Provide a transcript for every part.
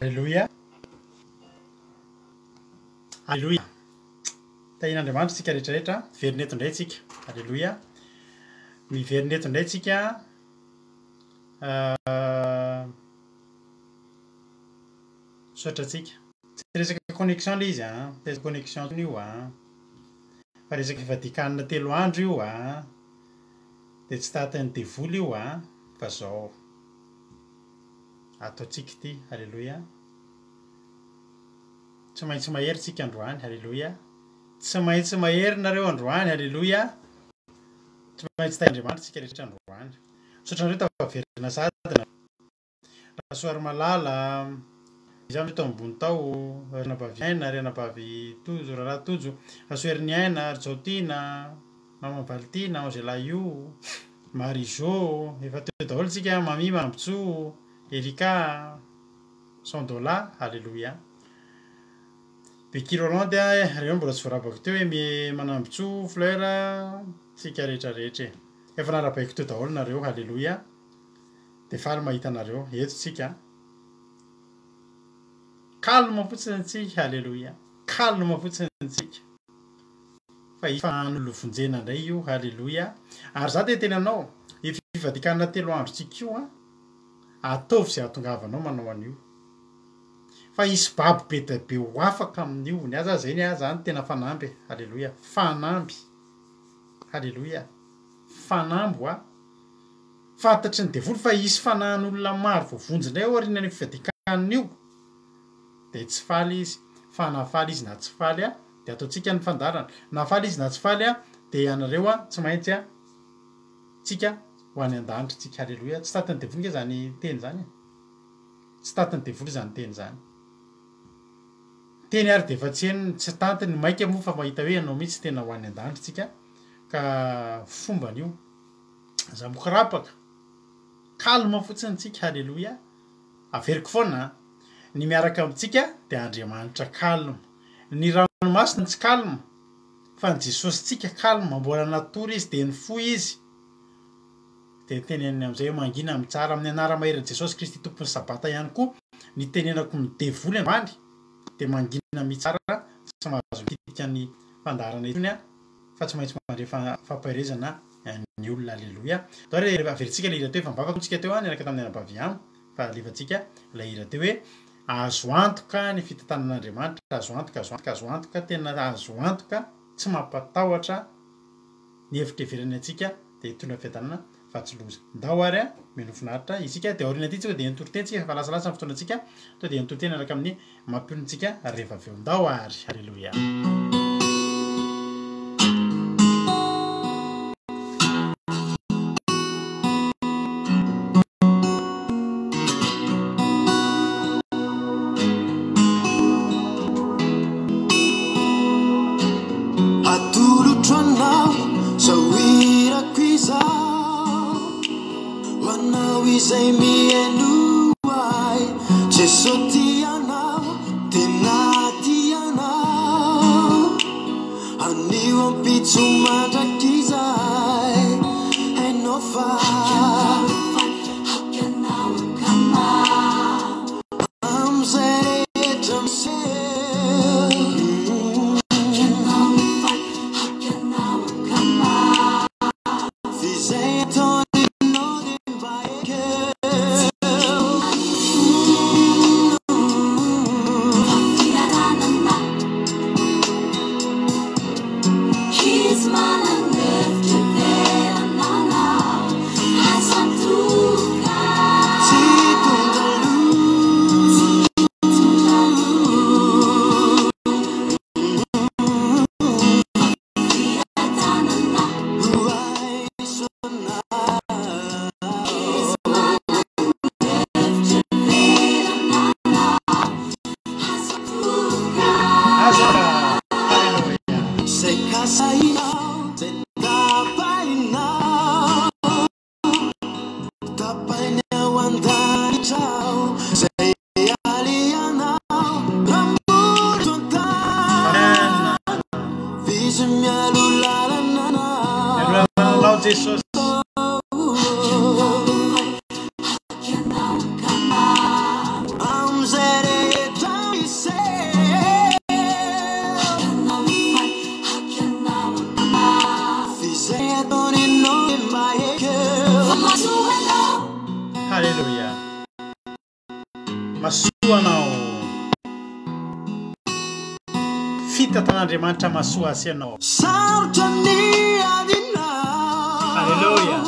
Aleloia. Aleloia. Tahian'Andriamanitra isika rehetra rehetra. Miverina eto indray isika. Aleloia. Miverina eto indray isika. Misaotra antsika. Tsy resaka connexion ilay izy an. Tsy resaka connexion intsony io an. Fa resaka fivadikanina telo andro io an. Dia tsy tahatin'ny devoly io an. Fa zao. Ataontsika ity. Aleloia. Tsy maintsy mahery tsika androany. Aleloia. Tsy maintsy mahery nareo androany. Aleloia. Tsy maintsy tahin'Andriamanitra tsika rehetra androany. Misaotra anareo tafaverina sahady nareo. Rasoarimalala, iza moa tao ambony tao, ry anabavy Aina, ry anabavy Tojo, rahalahy Tojo, Rasoheriniaina, ry Jaotiana, Maman Valitiana, Angela Io, Marie Jo, efa teo daholo tsika, Mamie Manambotsoa, Erika, Sandola, Alléluia. Becky Rolande, reo mbola tsy voarabako teo, Aimé Manambotsoa, Fleur, tsika rehetra rehetra e. Efa narabaiko teo daholo nareo, Alléluia. Dia faly mahita anareo eto tsika an. Calme fotsiny tsika, Alléluia. Calme fotsiny tsika. Fa efa nolovonjena indray io, Alléluia. Ary za dia hiteny anao, io fivadikanana telo andro tsika io an, ataovy izay hahatongavanao manao an'io. Fa hisy babo be dia be ho afaka amin'io. Ny ahy za zay ny ahy zany tena fanamby e. Alléluia. Fanamby. Alléluia. Fanamby hoa. Fantatry ny devoly fa hisy fanahin'olona maro voavonjy indray ao aorianan'io fivadikanina io, dia tsy faly izy, fa na faly izy na tsy faly dia ataontsika ny fandaharana, na faly izy na tsy faly dia ianareo tsy maintsy tsika ho any an-danitra tsika, haleloia, tsy tatin'ny devoly nge izany teny izany e, tsy tatin'ny devoly izany teny izany, teny ary dia efa tsy henony, tsy tantiny, maika moa fa mahita hoe ianao mihitsy tena ho any an-danitra tsika, ka fombany io. Aza mikorapaka. Calme fotsiny tsika, haleloia. Averiko foana an, ny miaraka amintsika dia Andriamanitra calme. Ny ranomasina tsy calme, fa ny Jesosintsika calme, mbola natory izy dia nifoha izy. Dia teneniny amin'izay hoe mangina mitsara amin'ny anara-maherin'i Jesosy Kristy Tompon'ny Sabata ihany koa ny tenenako ny devoly androany dia mangina mitsara tsy mahazo mikitika ny fandaharana intsony an. fa tsy maintsy mandre fampaherezana ny olona aleloia Atao re averintsika ilay hira teo efa nivavaka moa tsika teo niaraka tamin'ny anabavy Ihamo fa alefantsika ilay hira teo hoe azo antoka ny fitantanan'Andriamanitra azo antoka azo antoka azo antoka tena azo antoka tsy mampatahotra ny hevitra heveriny antsika dia hitondra fiadanana fa tsy loza ndao ary a mino finaritra isika dia aoriana aty tsika dia nitoriteny tsika fa lasalasa ny fotoanantsika to dia nitoriteny araka amin'ny Mampionontsika rehefa avy eo. Ndao ary! Haleloia! Atolotro anao zao hirako izao. Ho anao izay mihaino ahy Jeso tia anao, tena tia anao Anio ampitso mandrakizay Hainao fa Amin'izay rehetra miseho F'izay ataonao dia mba ekeo. Tsy tonga aloha. Tapainy ao an-danitra ao Zay alehanao Raha mbola eto an-tany F'izy mialoha lalana anao Mialoha lalana anao Jesosy. Amin'izay rehetra. Aleloia. Masoa anao. Fitantan'Andriamanitra masoa azy ianao. Sarotra ny adinao. Aleloia.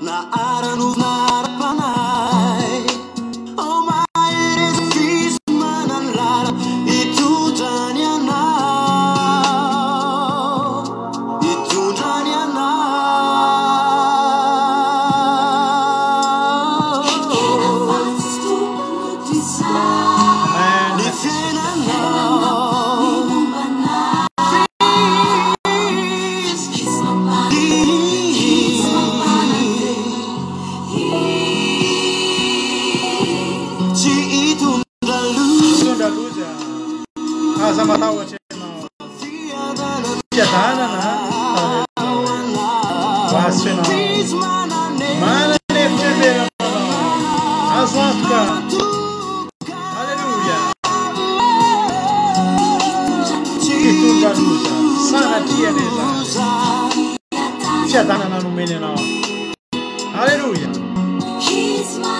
Na ara-nofo na ara-panahy. Oh, mahereza f'izy manana lalana hitondrany anao. Hitondrany anao. Amen. Ny fiainanao. Tsy hitondra loza. Hitondra loza. Aza matahotra ianao. Fiadanana. Ho azy ianao. Izy manana Manana hevitra ivelanao. Azo antoka. Aleloia. Hitondra loza. Sanatria anie izany. Fiadanana nomeny anao. Aleloia. Tsy hitondra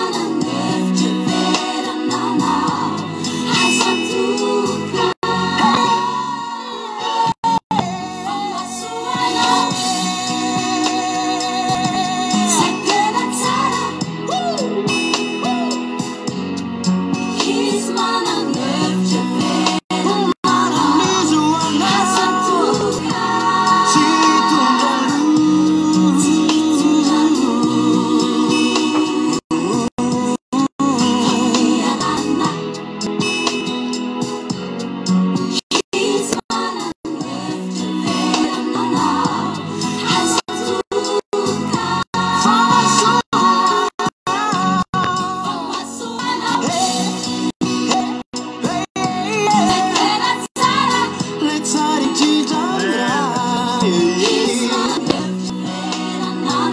Ilay tsara indrindra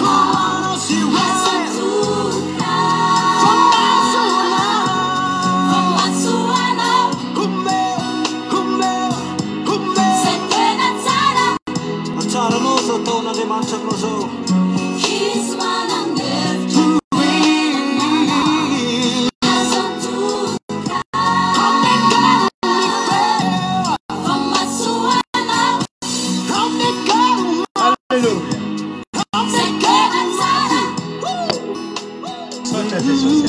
Ho anao sy ho ahy. Tsara anao zao ataon'Andriamanitra aminao zao. Aleloia. Misaotra Jesosy.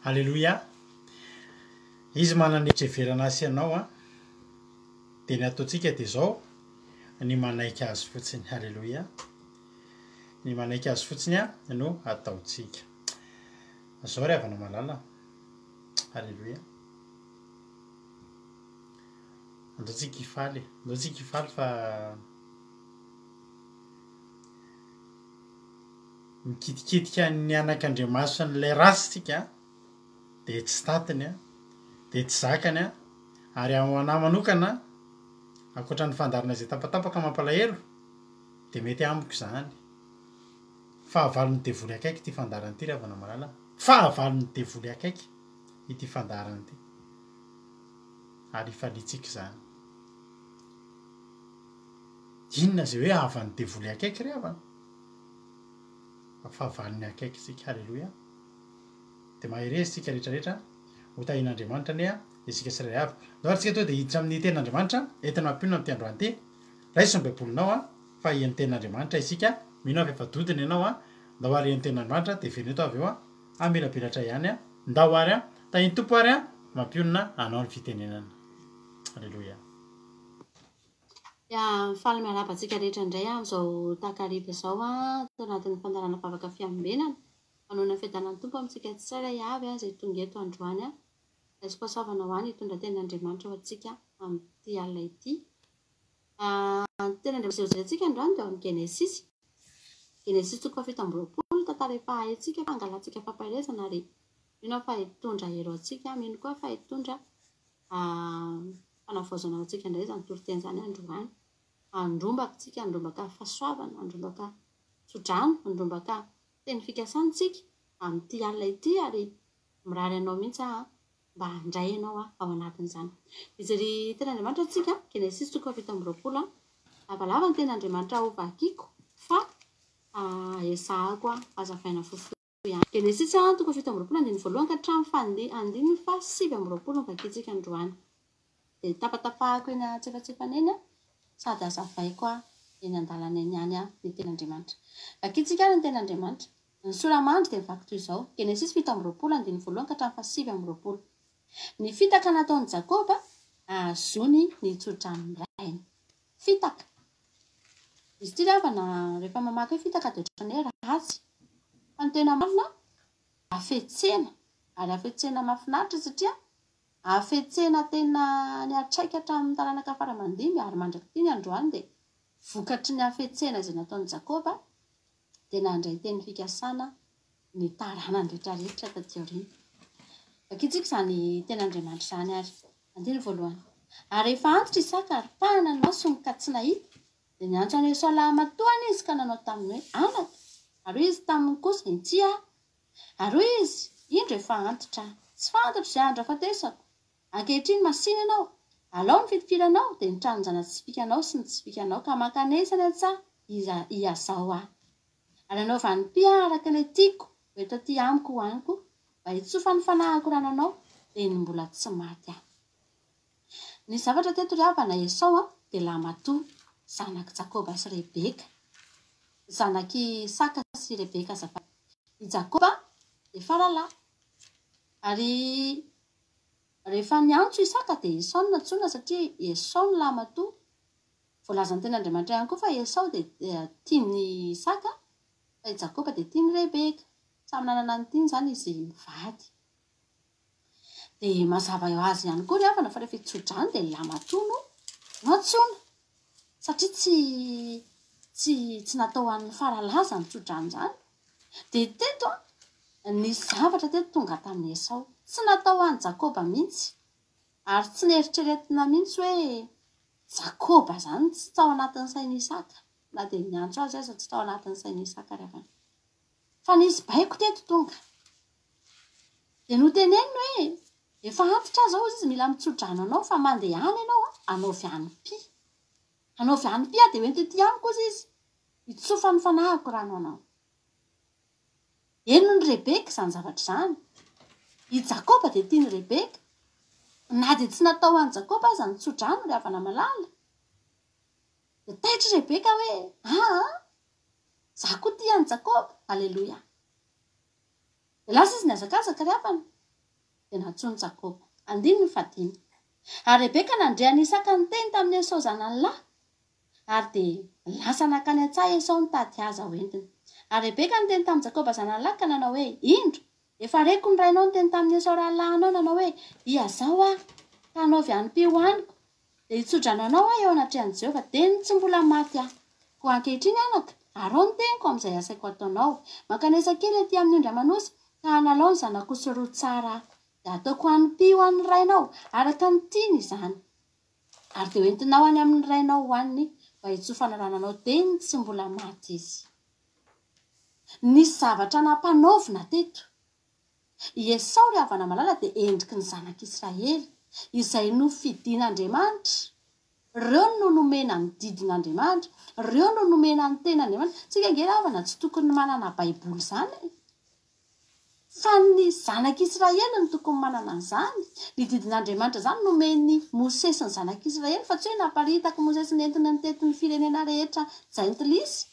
Aleloia. Izy manana hevitra heverana ahy sy ianao an. Dia ny ataontsika dia izao, ny manaiky azy fotsiny. Aleloia. Ny manaiky azy fotsiny an no ataontsika. Izao ry havana malala. Aleloia. Andao tsika hifaly. Andao tsika hifaly fa mikitikitika ny anak'Andriamason'ilay ratsy tsika dia tsy tatiny an, dia tsy zakany an, ary ho anah manokana ankoatra ny fandaharana izay tapatapaka mampalahelo dia mety amiko izany. Fahavalon'ny devoly akaiky ity fandaharana ity ry havana malala. Fahavalon'ny devoly akaiky ity fandaharana ity. Ary ifaliantsika izany. Inona izay hoe havan'ny devoly akaiky ry havana? Fa fahavalony akaiky isika. Haleloia. Dia mahereza isika rehetra rehetra. Ho tahian'Andriamanitra anie isika tsirairay avy. Ndao ary tsika tonga dia hiditra amin'ny tenin'Andriamanitra entina mampionona amin'ity androany ity. Raiso ny baibolinao an, fa hihaino tenin'Andriamanitra isika. Mino aho fa efa dodona ianao an. Ndao ary hihaino tenin'Andriamanitra dia vereno eto avy eo an. Hamirapiratra ihany an. Ndao ary an. Tahian'ny Tompo ary an. Mampionona anao ny fitenenana. Aleloia. Ya, faly miarahaba antsika rehetra indray amin'izao takariva izao ato anatin'ny fandaharana vavaka fiambenana. Manoana ny fiadanan'ny Tompo amintsika tsirairay avy izay tonga eto androany. Raiso fahasoavana ho any hitondra tenin'Andriamanitra ho antsika amin'ity alina ity. Ny tenin'Andriamanitra izay hojerentsika androany dia ao amin'ny Genesisy. Genesisy toko fahafito amby roapolo, tantara. tantara efa haintsika fa angalantsika fampaherezana ary mino aho fa hitondra hery ho antsika, mino koa aho fa hitondra fanavaozana ho antsika indray izany toriteny izany androany. Handrombaka isika, handrombaka fahasoavana, handrombaka tsodrano, handrombaka teny fikasana isika amin'ity alina ity ary mirary anao mihitsy aho mba handray ianao ao anatin'izany. Mijery tenin'Andriamanitra isika, Genesisy toko faha-27. Lavalava ny tenin'Andriamanitra hovakiko fa ezahako hazavaina fohifohy ihany. Genesisy toko faha-27 andininy voalohany ka hatramin'ny faha andininy faha-29 no vakintsika androany. Dia tapatapahako eny antsefatsefany eny sady hazavaiko eny an-dalana eny ihany ny tenin'Andriamanitra. Vakintsika ary ny tenin'Andriamanitra. Ny sora-mandry dia mivaky toy izao, Genesisy 27 andininy voalohany ka hatramin'ny faha-29. Ny fitaka nataon'i Jakoba hahazoany ny tsodranon'ny rainy. Fitaka. Izy ity ry havana, rehefa mamaky hoe fitaka dia ohatran'ny hoe ratsy. Fa ny tena marina, hafetsena. Ary hafetsena mahafinaritra satria hafetsena tena niantraika hatramin'ny taranaka fara aman-dimby ary mandrak'ity ny androany dia vokatry ny hafetsena izay nataon'i Jakoba dia nandray teny fikasana ny taranany rehetra rehetra taty aoriana. Vakintsika izany tenin'Andriamanitra izany ary. Andininy voalohany. Ary rehefa antitra Isaka ary pahana ny masony ka tsy nahita, dia niantso an'i Esao lahimatoany izy ka nanao taminy hoe, Anaka! Ary hoy izy taminy kosa, Inty aho. Ary hoy izy, Indro efa antitra aho, tsy fantatro izay andro hahafatesako. Ankehitriny masìna ianao, alao ny fitifiranao, dia ny tranon-jana-tsipìkanao sy ny tsipìkanao, ka mankanesa any an-tsaha hihazao ahy. Ary anaovany py ahy araka ilay tiako ho eto aty amiko hohaniko, mba hitsofan'ny fanahiko rano anao, dia ny mbola tsy maty aho. Ny zavatra teto ry havana, Esao dia lahimatoa, zanak'i Jakoba sy Rebeka, zanak'i Isaka sy Rebeka azafady. I Jakoba dia faralahy. Ary rehefa niantso Isaka dia Esao no nantsoina satria Esao no lahimatoa. Voalazan'ny tenin'Andriamanitra ihany koa fa Esao dia tian'i Isaka fa i Jakoba dia tian'i Rebeka. Samy nanana ny tiany izany izy mivady. Dia mazava ho azy ihany koa ry havana fa rehefa hitsodrano dia ny lahimatoa no nantsoina. Satria tsy tsy tsy natao ho an'ny faralahy izany tsodrano izany. Dia teto an, nisy zavatra teto tonga tamin'i Esao. Tsy natao ho an'i Jakoba mihitsy. Ary tsy neritreretina mihitsy hoe Jakoba izany tsy tao anatin'ny sain'i Isaka. Na dia niantso azy aza tsy tao anatin'ny sain'i Isaka ry havana. Fa nisy baiko teto tonga. Dia noteneniny hoe, efa antitra aho izao hozy izy, mila mitsodrano anao fa mandehana ianao an, anaovy hanim-py. Anaovy hanim-py aho dia hoento ety amiko hozy izy, hitsofan'ny fanahiko rano anao. Henon'i Rebeka izany zavatra izany. I Jakoba dia tian'i Rebeka. Na dia tsy natao ho an'i Jakoba aza ny tsodrano ry havana malala. Dia taitra i Rebeka hoe, aa, za koa tia an'i Jakoba. Aleloia. Dia lasa izy nihazakazaka ry havana, dia nantsoin'i Jakoba. Andininy fahadimy. Ary Rebeka nandre an'i Isaka niteny tamin'i Esao zanany lahy, ary dia lasa nankany an-tsaha Esao nitady haza hoentiny. Ary Rebeka niteny tamin'i Jakoba zanany lahy ka nanao hoe, Indro, efa reko ny rainao niteny tamin'i Esao rahalahinao nanao hoe, Hihazao aho, ka anaovy hanim-py hohaniko, Dia hitsodrano anao aho eo anatrehan'i Jehovah, dia ny tsy mbola maty aho. Koa ankehitriny, anaka, araho ny teniko amin'izay asaiko hataonao. Mankanesa kely etỳ amin'ny ondry aman'osy, ka hanalao ny zanak'osy roa tsara aho. Dia hataoko hanim-py ho an'ny rainao, araka ny tiany izany. Ary dia hoentinao any amin'ny rainao hohaniny, mba hitsofana rano anao, dia ny tsy mbola maty izy. Nisy zavatra nampanaovina teto. I Esao ry havana malala dia endriky ny zanak'Israely, izay nofidin'Andriamanitra. Ireo no nomena ny didin'Andriamanitra, ireo no nomena ny tenin'Andriamanitra. Tsika ange ry havana tsy tokony manana baiboly izany e! Fa ny zanak'Israely no tokony manana an'izany. Ny didin'Andriamanitra izany nomen'i Mosesy ny zanak'Israely fa tsy hoe naparitak'i Mosesy nentiny nitety ny firenena rehetra jentilisa.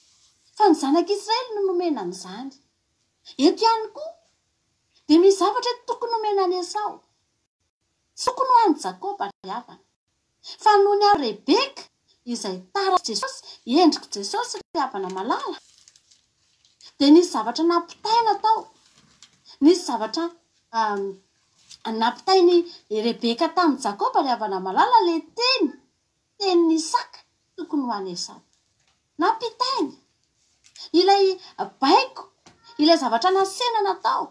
Fa ny zanak'Israely no nomena an'izany. Eto ihany koa dia misy zavatra tokony homena an'i Esao. Tsy tokony ho an'i Jakoba ry havana. Fa noho ny an'i Rebeka izay taratr'i Jesosy, endrik'i Jesosy ry havana malala, dia nisy zavatra nampitaina tao. Nisy zavatra nampitain'i Rebeka tamin'i Jakoba ry havana malala ilay teny, tenin'i Isaka tokony ho an'i Esao. Nampitainy ilay baiko, Ilay zavatra nasaina natao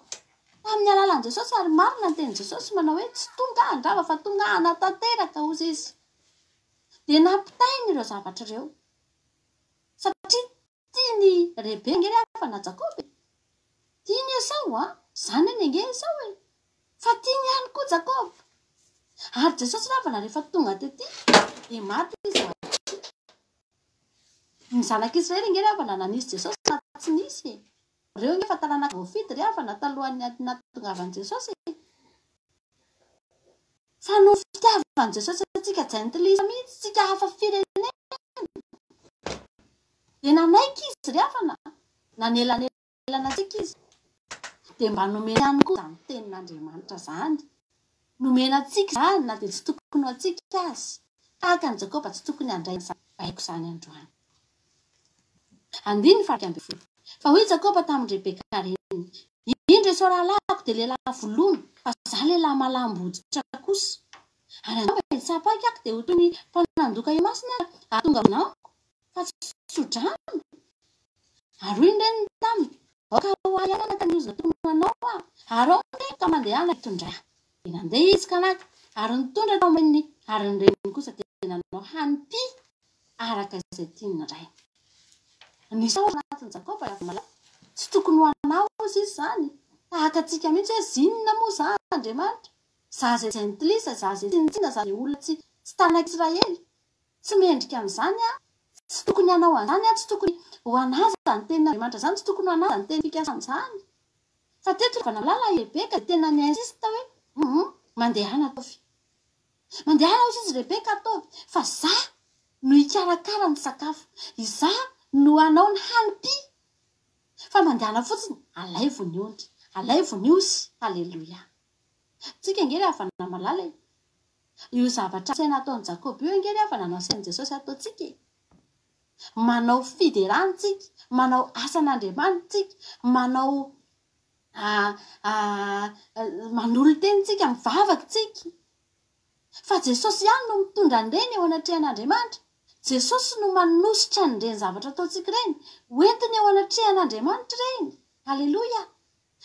tamin'ny alalan'i Jesosy ary marina ny tenin'i Jesosy manao hoe tsy tonga aho handrava fa tonga aho hanatanteraka hozy izy. Dia nampitainy ireo zavatra ireo. Satria tian'i Rebeka ange ry havana Jakoba e. Tiany Esao an, zanany ange Esao e. Fa tiany ihany koa Jakoba. Ary Jesosy ry havana rehefa tonga tety dia maty izy ho antsika. Ny zanak'Israely ange ry havana na nisy Jesosy na tsy nisy e. Ireo ange efa taranaka voafidy ry havana talohan'ny nahatongavan'i Jesosy e. Fa noho ny fitiavan'i Jesosy antsika jentilisa mihitsy, tsika hafa firenena, dia nanaiky izy ry havana, nanelanelana antsika izy. Dia mba nomena ihany koa izany tenin'Andriamanitra izany. Nomena antsika izany na dia tsy tokony ho antsika aza. Tahaka an'i Jakoba tsy tokony handray an'izany baiko izany androany. Andininy faha 11. Fa hoy Jakoba tamin-dRebeka reniny, Indro Esao rahalahiko dia lehilahy voloina, fa izaho lehilahy malam-boditra kosa. Ary angamba hitsapa ahy aho dia ho toy ny mpanandoka eo imasony aho ka hahatonga olona amiko, fa tsy tso-drano. Ary hoy ny reniny taminy, Aoka ho ahy ihany anaka ny ozona tokony ho anao aho, ary ao ny teniko ka mandehana hitondra ahy. Dia nandeha izy ka naka, ary nitondra tao aminy, ary ny reniny kosa dia nanao hanim-py araka izay tian'ny rainy. Nisy ao anatin'i Jakoba i Abimeleka. Tsy tokony ho anao hozy izy izany. Tahaka antsika mihitsy hoe zinona moa za Andriamanitra? Za izay jentilisa, za izay tsinontsinona, za izay olona tsy tsy taranak'Israely. Tsy mendrika an'izany aho. Tsy tokony hanao an'izany aho, tsy tokony ho an'ahy izany tenin'Andriamanitra izany, tsy tokony ho an'ahy izany teny fikasana izany. Fa teto rehefa nahalala i Rebeka dia tena ni-insiste hoe hum mandehana ataovy. Mandehana hozy izy Rebeka ataovy fa za no hikarakara ny sakafo, izaho no hanao ny hanim-py fa mandehana fotsiny alaivo ny ondry, alaivo ny osy, haleloia. Tsika ange ry havana malala e! Io zavatra asaina ataon'i Jakoba io ange ry havana no asain'i Jesosy ataontsika e! Manao fiderana tsika, manao asan'Andriamanitra tsika, manao manolo-tena tsika, mivavaka tsika. Fa Jesosy ihany no mitondra an'ireny eo anatrehan'Andriamanitra. Jesosy no manositra an'ireny zavatra ataontsika ireny, hoentiny eo anatrehan'Andriamanitra ireny. Aleloia!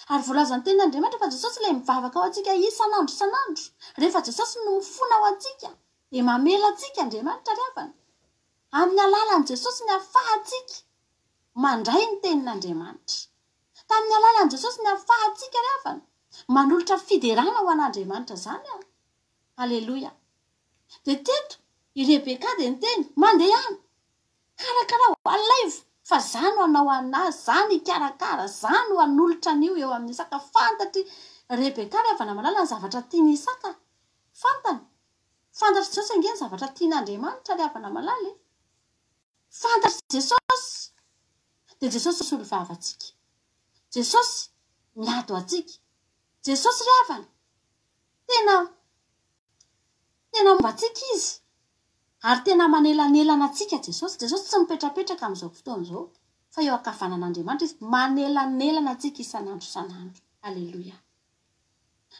Ary voalazan'ny Tenin'Andriamanitra fa Jesosy ilay mivavaka ho antsika isan'andro isan'andro. Rehefa Jesosy no mifona ho antsika, dia mamela antsika Andriamanitra ry havana. Amin'ny alalan'i Jesosy ny ahafahantsika mandray ny Tenin'Andriamanitra. Tamin'ny alalan'i Jesosy ny ahafahantsika ry havana manolotra fiderana ho an'Andriamanitra izany an! Aleloia! Dia teto i Rebeka dia niteny, Mandehana! Karakarao, alaivo, fa za no hanao an'azy, za no hikarakara, za no hanolotra an'io eo amin'i Isaka. Fantatr'i Rebeka ry havana malala ny zavatra tian'i Isaka. Fantany. Fantatr'i Jesosy ange ny zavatra tian'Andriamanitra ry havana malala e. Fantatr'i Jesosy. Dia Jesosy misolo vava antsika. Jesosy miady ho antsika. Jesosy ry havana, tena tena momba antsika Izy. Ary tena manelanelana antsika Jesosy. Jesosy tsy mipetrapetraka amin'izao fotoana izao, fa eo ankavanan'Andriamanitra Izy, manelanelana antsika isan'andro isan'andro. Aleloia.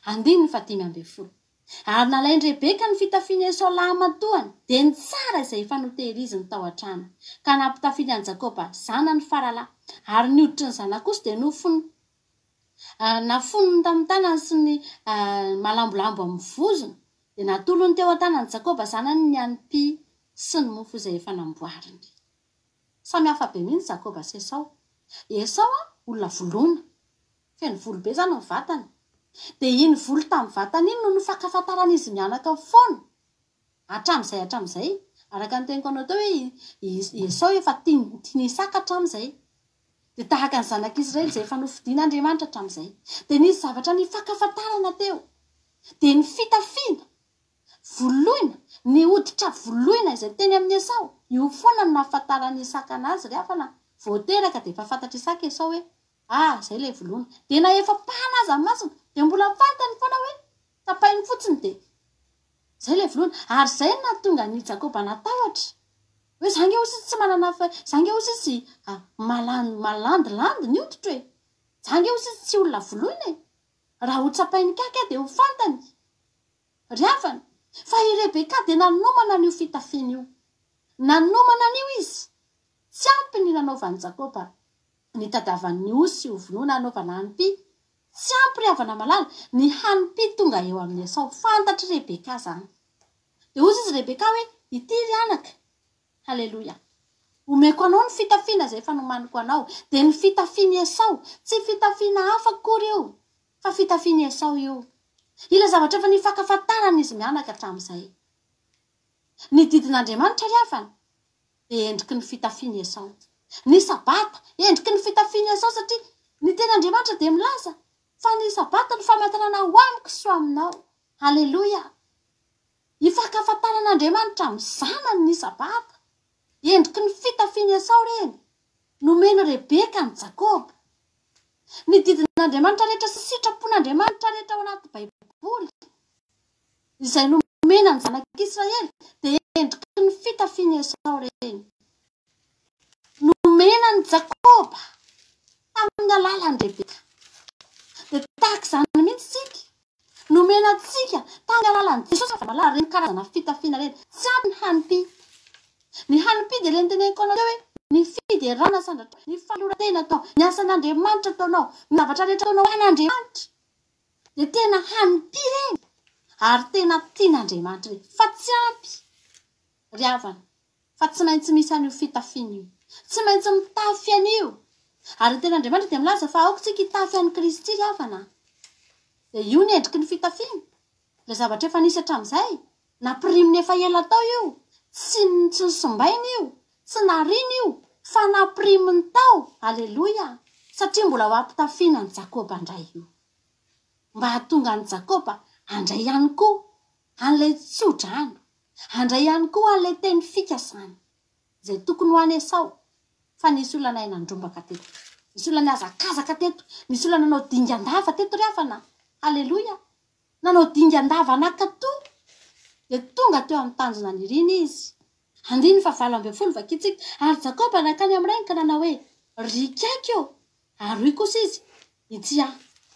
Andininy faha-15. Ary nalain-dRebeka ny fitafian'i Esao lahimatoany, dia ny tsara izay efa notehiriziny tao an-trano, ka nampitafiany an'i Jakoba zanany faralahy. Ary ny hoditry ny zanak'osy dia nofon, nafonony tamin'ny tanany sy ny malambolambo amin'ny vozony, dia natolony teo an-tanan'i Jakoba zanany ny hanim-py sy ny mofo izay efa namboariny. Samy hafa be mihitsy Jakoba sy Esao. Esao olona voloina. Feno volo be izany ny vatany. Dia iny volo tamin'ny vatany iny no nifankafantaran'izy mianaka foana. Hatramin'izay hatramin'izay. Araka ny teniko anao teo hoe i Esao efa tian'i Isaka hatramin'izay. Dia tahaka ny zanak'Israely izay efa nofidin'Andriamanitra hatramin'izay. Dia nisy zavatra nifankafantarana teo. Dia ny fitafiana. Voloina, ny hoditra voloina izay teny amin'i Esao. Io foana no nahafantaran'i Isaka an'azy ry havana. Vao teraka dia efa fantatr'i Isaka Esao hoe Ah, zay ilay voloina. Dia na efa pahana aza ny masony, dia mbola fantany foana hoe tapainy fotsiny dia zay ilay voloina. Ary zay no nahatonga an'i Jakoba natahotra. Hoe za nge hozy tsy manana fa, za nge hozy tsy malandilandy ny hoditro e. Za nge hozy tsy olona voloina e. Raha ho tsapain'i Kaky aho dia ho fantany. Ry havana, fa i Rebeka dia nanomana an'io fitafiana io. Nanomana an'io izy. Tsy ampy ny nanaovan'i Jakoba. Nitadiavan'ny osy ho vonoina hanaovana hanim-py. Tsy ampy ry havana malala, ny hanim-py tonga eo amin'i Esao. Fantatr'i Rebeka izany. Dia hozy izy Rebeka hoe, Ity ry anaka. Haleloia. Omeko anao ny fitafiana izay efa nomaniko anao. Dia ny fitafian'i Esao. Tsy fitafiana hafa akory io, fa fitafian'i Esao io. Ilay zavatra efa nifankafantaran'izy mianaka hatramin'izay. Ny didin'Andriamanitra ry havana, dia endriky ny fitafian'i Esao. Ny Sabata, endriky ny fitafian'i Esao satria ny tenin'Andriamanitra dia milaza fa ny Sabata no famantarana ho amiko sy ho aminao. Aleloia! Ifankafantaran'Andriamanitra amin'ny zanany ny Sabata. Endriky ny fitafian'i Esao ireny. Nomen'i Rebeka an'i Jakoba. Ny didin'Andriamanitra rehetra sy sitrapon'Andriamanitra rehetra ao anaty Baiboly. Izay nomena ny zanak'Israely dia endriky ny fitafian'i Esao ireny. Nomena an'i Jakoba tamin'ny alalan'i Rebeka. Dia tahaka izany mihitsy isika. Nomena antsika tamin'ny alalan'i Jesosy fa ireny karazana fitafiana ireny. Tsy ampy ny hanim-py. Ny hanim-py dia ilay noteneniko anao teo hoe ny fiderana sandratra, ny fanoloran-tena atao, ny asan'Andriamanitra ataonao, ny zavatra rehetra ataonao ho an'Andriamanitra. Dia tena hanim-py ireny ary tena tian'Andriamanitra ireny. Fa tsy ampy ry havana fa tsy maintsy misy an'io fitafiana io. Tsy maintsy mitafy an'io. Ary ny tenin'Andriamanitra dia milaza fa aoka isika hitafy an'i Kristy ry havana. Dia io ny endriky ny fitafiana. Ilay zavatra efa nisy hatramin'izay. Nampirimina efa ela tao io. Tsy tsy nosimbaina io. Tsy nariana io. Fa nampiriminy tao. Aleloia. Satria mbola ho ampitafiana an'i Jakoba indray io. Mba hahatonga an'i Jakoba handray ihany koa an'ilay tso-drano, handray ihany koa an'ilay teny fikasana, izay tokony ho an'i Esao, fa nisy olona nahay nandrombaka teto, nisy olona nihazakazaka teto, nisy olona nanao dingan-dava teto ry havana, haleloia, nanao dingan-dava nankato, dia tonga teo amin'ny tanjona niriny izy. Andininy fahavalo ambinifolo, vakintsika, Ary Jakoba nankany amin'ny rainy ka nanao hoe, Ry ikaky ô! Ary hoy kosa izy, Ity aho.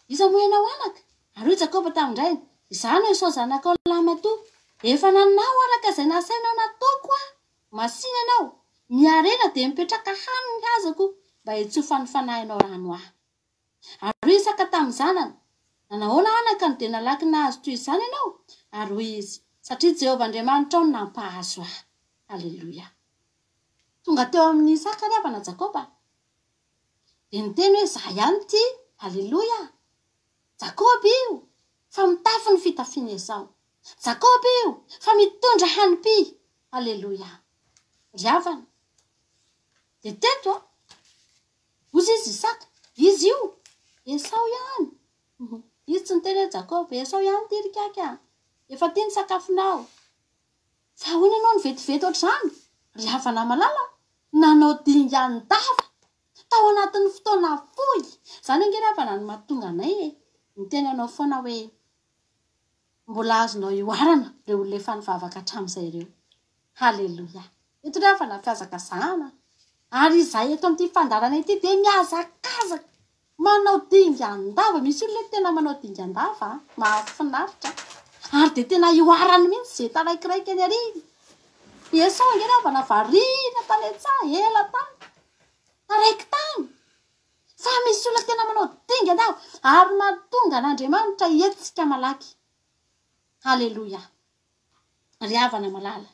Iza moa ianao anaka? Ary hoy Jakoba tamin-drainy, Izaho no Esao zanakao lahimatoa. Efa nanao araka izay nasainao nataoko aho. Masìna ianao. Miharena dia mipetraka hano ny hazako mba hitsofan'ny fanahinao rano ahy. Ary hoy Isaka tamin'ny zanany, Nanahoana anaka no dia nalaky nahazo toy izany ianao? Ary hoy izy, Satria Jehovah Andriamanitrao no nampahazo ahy. Aleloia. Tonga teo amin'i Isaka ry havana Jakoba. Dia niteny hoe, Izaho ihany ity. Aleloia! Jakoba io, fa mitafy ny fitafian'i Esao. Jakoba io, fa mitondra hanim-py. Aleloia! Ry havana, dia teto an, hozy izy Isaka, izy io, Esao ihany. Izy tsy niteny hoe Jakoba, Esao ihany ity ry kaky a. Efa ity ny sakafonao. Fa ahoana ianao no vetivety ohatr'izany? Ry havana malala, nanao dingan-dava tao anatin'ny fotoana fohy. Izany ange ry havana no mahatonga anay e, miteny anao foana hoe mbola azonao ihoarana ireo olona efa nivavaka hatramin'izay ireo. Haleloia. Eto ry havana fihazakazahana. Ary izahay eto amin'ity fandaharana ity dia mihazakazaka. Manao dingan-dava, misy olona eto tena manao dingan-dava an, mahafinaritra ary dia tena ihoarany mihitsy izay taraikiraika eny ary. I Esao ange ry havana variana tany an-tsaha, ela tany, taraiky tany. Fa misy olona tena manao dingan-dava ary mahatonga an'Andriamanitra hihetsika malaky. Haleloia. Ry havana malala.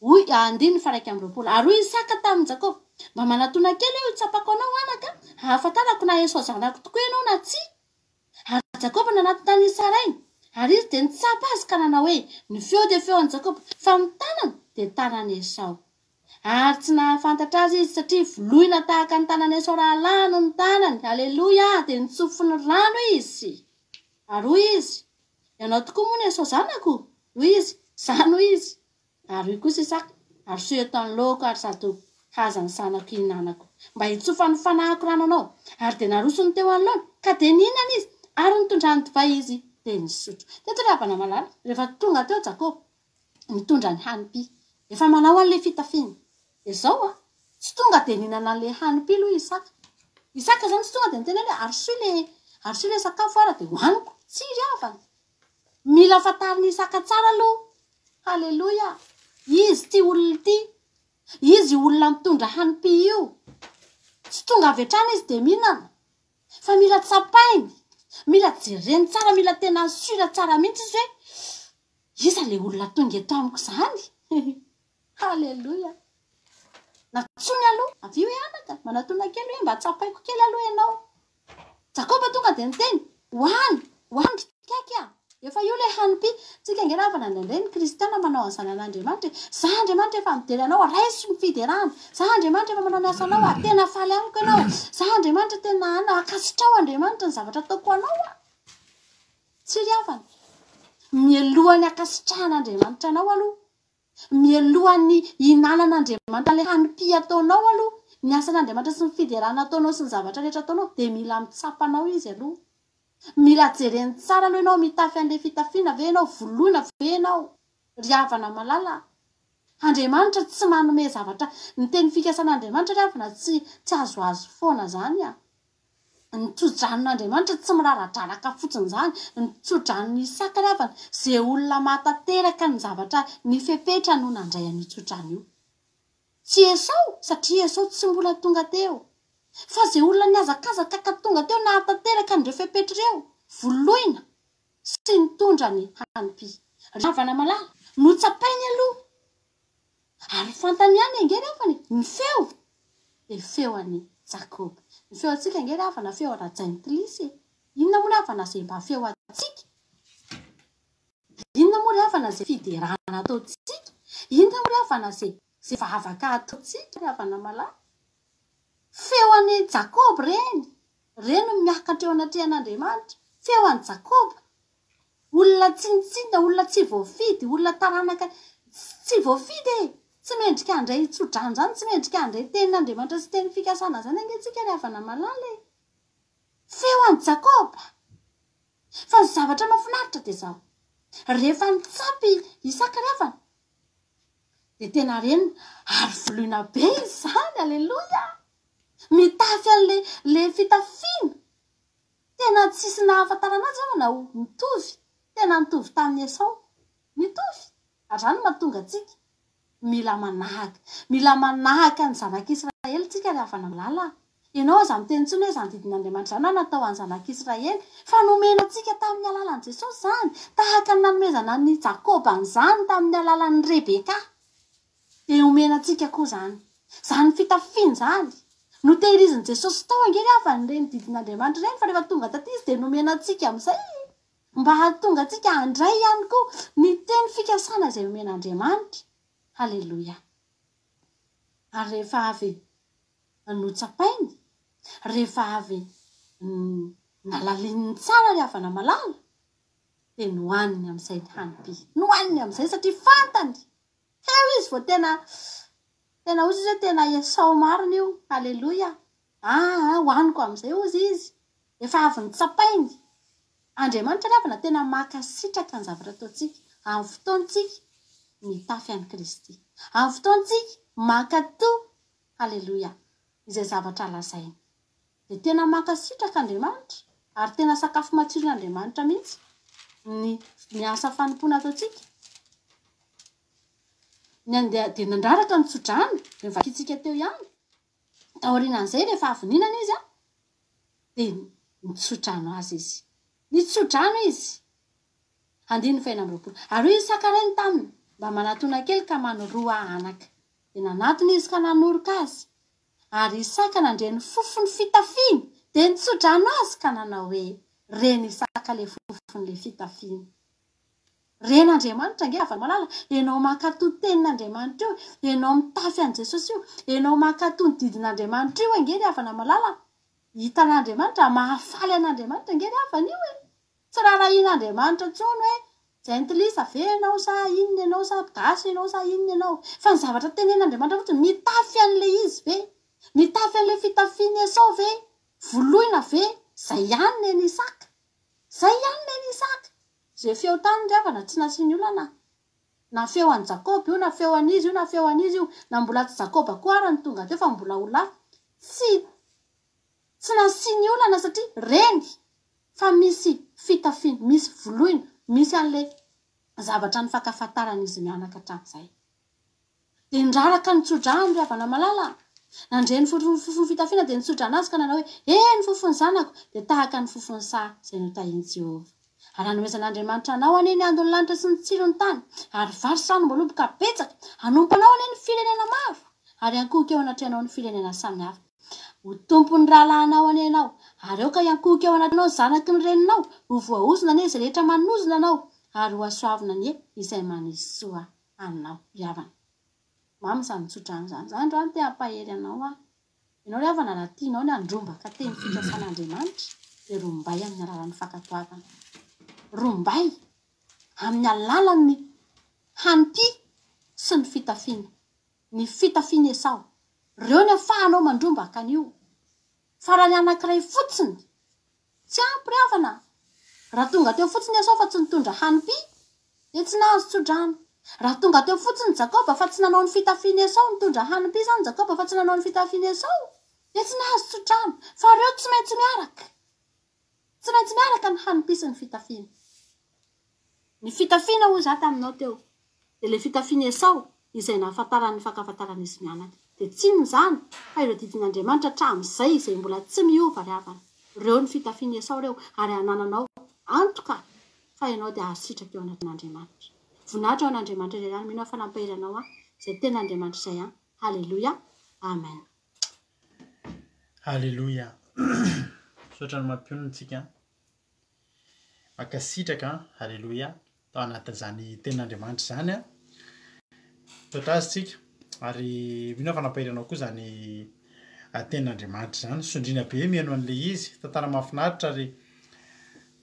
Hoy, andininy faha-21, Ary hoy Isaka tamin'i Jakoba, Mba manatòna kely aho hitsapako anao, anaka, hahafantarako na Esao zanako tokoa ianao na tsia. Ary Jakoba nanatona an'i Sarainy, ary izy dia nitsapa azy ka nanao hoe, Ny feo dia feo an'i Jakoba, fa ny tanana dia tanan'i Esao. Ary tsy nahafantatra azy izy, satria voloina tahaka ny tanan'i Esao rahalahiny ny tanany. Aleloia! Dia nitsofiny rano izy. Ary hoy izy, Ianao tokoa moa no Esao zanako? Hoy izy, Izany hoy izy. Ary hoy kosa Isaka, Arosoy eto anoloako ary sady ho haza ny zanako hihinanako, mba hitsofan'ny fanahiko rano anao. Ary dia narosony teo anoloany, ka dia nihinana izy, ary nitondrany divay izy, dia nisotro. Teto ry havana malala, rehefa tonga teo Jakoba, nitondra ny hanim-py. Efa manao an'ilay fitafiana. Dia izao an, tsy tonga dia nihinana an'ilay hanim-py aloha Isaka. Isaka izany tsy tonga dia niteny hoe arosoy ilay, arosoy ilay sakafo ara dia hohaniko. Tsia ry havana. Mila fantarin'i Isaka tsara aloha. Haleloia. Izy ity olona ity. Izy io olona mitondra hanim-py io. Tsy tonga avy hatrany izy dia mihinana. Fa mila tsapainy, mila jereny tsara, mila tena sûr tsara mihitsy izy hoe iza ilay olona tonga eto amiko izany? Haleloia! Nantsoiny aloha, avia hoe anaka, manatona kely hoe mba tsapaiko kely aloha ianao. Jakoba tonga dia niteny, Ho any, ho any ry kaiky a! Efa io ilay hanim-py. Tsika ange ravana indraindray ny kristiana manao an'izany an'Andriamanitra e! Za Andriamanitra efa midera anao, raiso ny fiderana. Za Andriamanitra efa manao ny asanao a! Tena faly amiko ianao. Za Andriamanitra tena ana, ankasitraho Andriamanitra ny zavatra ataoko ho anao a! Tsy ry havana. Mialohan'ny ankasitrahan'Andriamanitra anao aloha, Mialohan'ny hihinanan'Andriamanitra ilay hanim-py ataonao aloha, ny asan'Andriamanitra sy ny fiderana ataonao sy ny zavatra rehetra ataonao dia mila mitsapa anao Izy aloha. Mila jereny tsara aloha ianao, mitafy an'ilay fitafiana ve ianao, voloina ve ianao? Ry havana malala a! Andriamanitra tsy manome zavatra, ny teny fikasan'Andriamanitra ry havana tsy tsy azoazo foana izany a! Ny tso-dranon'Andriamanitra tsy miraradraraka fotsiny izany, ny tso-dranon'i Isaka ry havana, izay olona mahatanteraka ny zavatra, ny fepetra no nandray an'io tso-drano io. Tsy Esao, satria Esao tsy mbola tonga teo. Fa izay olona nihazakazaka ka tonga teo nahatanteraka an'ireo fepetra ireo, voloina sy nitondra ny hanim-py. Ry havana malala, notsapainy aloha Ary fantany ihany ange ry havana e, ny feo dia feo an'i Jakoba. Ny feo antsika ange ry havana feo ara-jentilisa e. Inona moa ry havana izay mba feo antsika? Inona moa ry havana izay fiderana ataontsika? Inona moa ry havana izay izay vavaka ataontsika ry havana malala? Feo an'i Jakoba ireny, ireny no miakatra eo anatrehan'Andriamanitra. Feo an'i Jakoba. Olona tsinontsinona, olona tsy voafidy, olona taranaka tsy voafidy e! Tsy mendrika handray tso-drano izany, tsy mendrika handray tenin'Andriamanitra sy teny fikasana izany ange tsika ry havana malala e! Feo an'i Jakoba! Fa ny zavatra mahafinaritra dia izao, rehefa nitsapy Isaka ry havana, dia tena reniny, ary voloina be izy izany, aleloia! Mitafy an'ilay ilay fitafiana. Tena tsisy nahafantarana azy aho na ho mitovy, tena nitovy tamin'i Esao. Mitovy! Ary izany no mahatonga antsika mila manahaka. Mila manahaka ny zanak'Israely tsika ry havana malala a! Ianao aza miteny intsony hoe izany didin'Andriamanitra izany natao ho an'ny zanak'Israely, fa nomena antsika tamin'ny alalan'i Jesosy izany, tahaka ny nanomezana an'i Jakoba an'izany tamin'ny alalan'i Rebeka. Dia omena antsika koa izany. Izany fitafiana izany. Notehirizin'i Jesosy tao ange ry havana ireny didin'Andriamanitra ireny fa rehefa tonga taty izy dia nomena antsika amin'izay mba hahatonga antsika handray ihany koa ny teny fikasana izay omen'Andriamanitra. Haleloia. Ary rehefa avy notsapainy, rehefa avy nalalininy tsara ry havana malala, dia nohaniny amin'izay ny hanim-py. Nohaniny amin'izay satria fantany Teo izy vao tena tena hozy izy hoe tena Esao marina io, haleloia, aa hohaniko amin'izay hozy izy, efa avy notsapainy. Andriamanitra ry havana tena mankasitraka ny zavatra ataontsika, amin'ny fotoantsika mitafy an'i Kristy, amin'ny fotoantsika mankatò, haleloia, izay zavatra lazainy. Dia tena mankasitraka Andriamanitra, ary tena sakafo matsiron'Andriamanitra mihitsy ny ny asa fanompoana ataontsika. Ny andeha dia nandraraka ny tsodrano, dia novakintsika teo ihany. Taorianan'izay rehefa avy nihinana izy an, dia nitsodrano azy izy. Nitsodrano izy. Andininy fahenina amby 20. Ary hoy Isaka rainy taminy, Mba manatona kely ka manoroa anaka. Dia nanatona izy ka nanoroka azy. Ary Isaka nandre ny fofon'ny fitafiany, dia nitsodrano azy ka nanao hoe, Ren'i Isaka ilay fofon'ilay fitafiany. Ren'Andriamanitra ange havana malala, ianao mankatò tenin'Andriamanitra io, ianao mitafy an'i Jesosy io, ianao mankatò ny didin'Andriamanitra io ange ry havana malala. Hitan'Andriamanitra, mahafaly an'Andriamanitra ange ry havana io e. Tsy rarahian'Andriamanitra intsony hoe jentilisa ve ianao sa inona ianao sa gasy ianao sa inona ianao. Fa ny zavatra tenen'Andriamanitra fotsiny, mitafy an'ilay izy ve? Mitafy an'ilay fitafian'i Esao ve? Voloina ve? Zay ihany nen'i Isaka. Zay ihany nen'i Isaka. Izay feo tany ry havana tsy nasiany olana. Na feo an'i Jakoba io na feo an'iza io na feo an'iza io, na mbola tsy Jakoba koa ara no tonga teo fa mbola olona hafa. Tsy tsy nasiany olana satria reny fa misy fitafiana, misy voloina, misy an'ilay zavatra nifankafantaran'izy mianaka hatramin'izay. Dia niraraka ny tsodrano ry havana malala a! Nandre ny fofon'ny fitafiana dia nitsodrano azy ka nanao hoe, He, ny fofon'ny zanako dia tahaka ny fofon'ny saha izay notahin'i Jehovah. Ary hanomezan'Andriamanitra anao anie ny andon'ny lanitra sy ny tsiron'ny tany, ary vary sy ranom-boaloboka betsaka. Hanompo anao anie ny firenena maro, ary hiankohoka eo anatrehanao ny firenena samihafa. Ho tompon'ny rahalahinao anie ianao, ary aoka hiankohoka eo anatrehanao ny zanaky ny reninao. Ho voaozona anie izay rehetra manozona anao, ary hohasoavina anie izay manisy soa anao. Ry havana. Mamy izany tsodrano izany. Za androany te hampahery anao aho. Ianao ry havana raha tianao ny handrombaka teny fikasan'Andriamanitra dia rombay amin'ny alalan'ny fankatoavana. Rombay amin'ny alalan'ny hanim-py sy ny fitafiana. Ny fitafian'i Esao. Ireo ny afahanao mandrombaka an'io. Fa raha ny anankiray fotsiny, tsy ampy ry havana a! Raha tonga teo fotsiny Esao fa tsy nitondra hanim-py, dia tsy nahazo tso-drano. Raha tonga teo fotsiny Jakoba fa tsy nanao ny fitafian'i Esao, nitondra hanim-py izany Jakoba fa tsy nanao ny fitafian'i Esao, dia tsy nahazo tso-drano. Fa ireo tsy maintsy miaraka. Tsy maintsy miaraka ny hanim-py sy ny fitafiana. Ny fitafiana hoy izaho taminao teo, dia ilay fitafian'i Esao izay nahafantarany ny fankafantaran'izy mianaka. Dia tsy inona izany fa ireo didin'Andriamanitra hatramin'izay izay mbola tsy miova ry havana. Ireo ny fitafian'i Esao ireo ary hanananao antoka fa ianao dia azo sitraka eo anatrehan'Andriamanitra. Voninahitra ho an'Andriamanitra irery ihany, mino aho fa nampahery anao aho izay tena Andriamanitra izay an. Haleloia. Amen. Haleloia. Misaotra ny mampionona antsika. Mankasitraka an! Aleloia! Tao anatin'izany tenin'Andriamanitra izany an! Misaotra azy tsika ary mino aho fa nampahery anao koa izany tenin'Andriamanitra izany. Sondriana be mihaino an'ilay izy, tantara mahafinaritra ary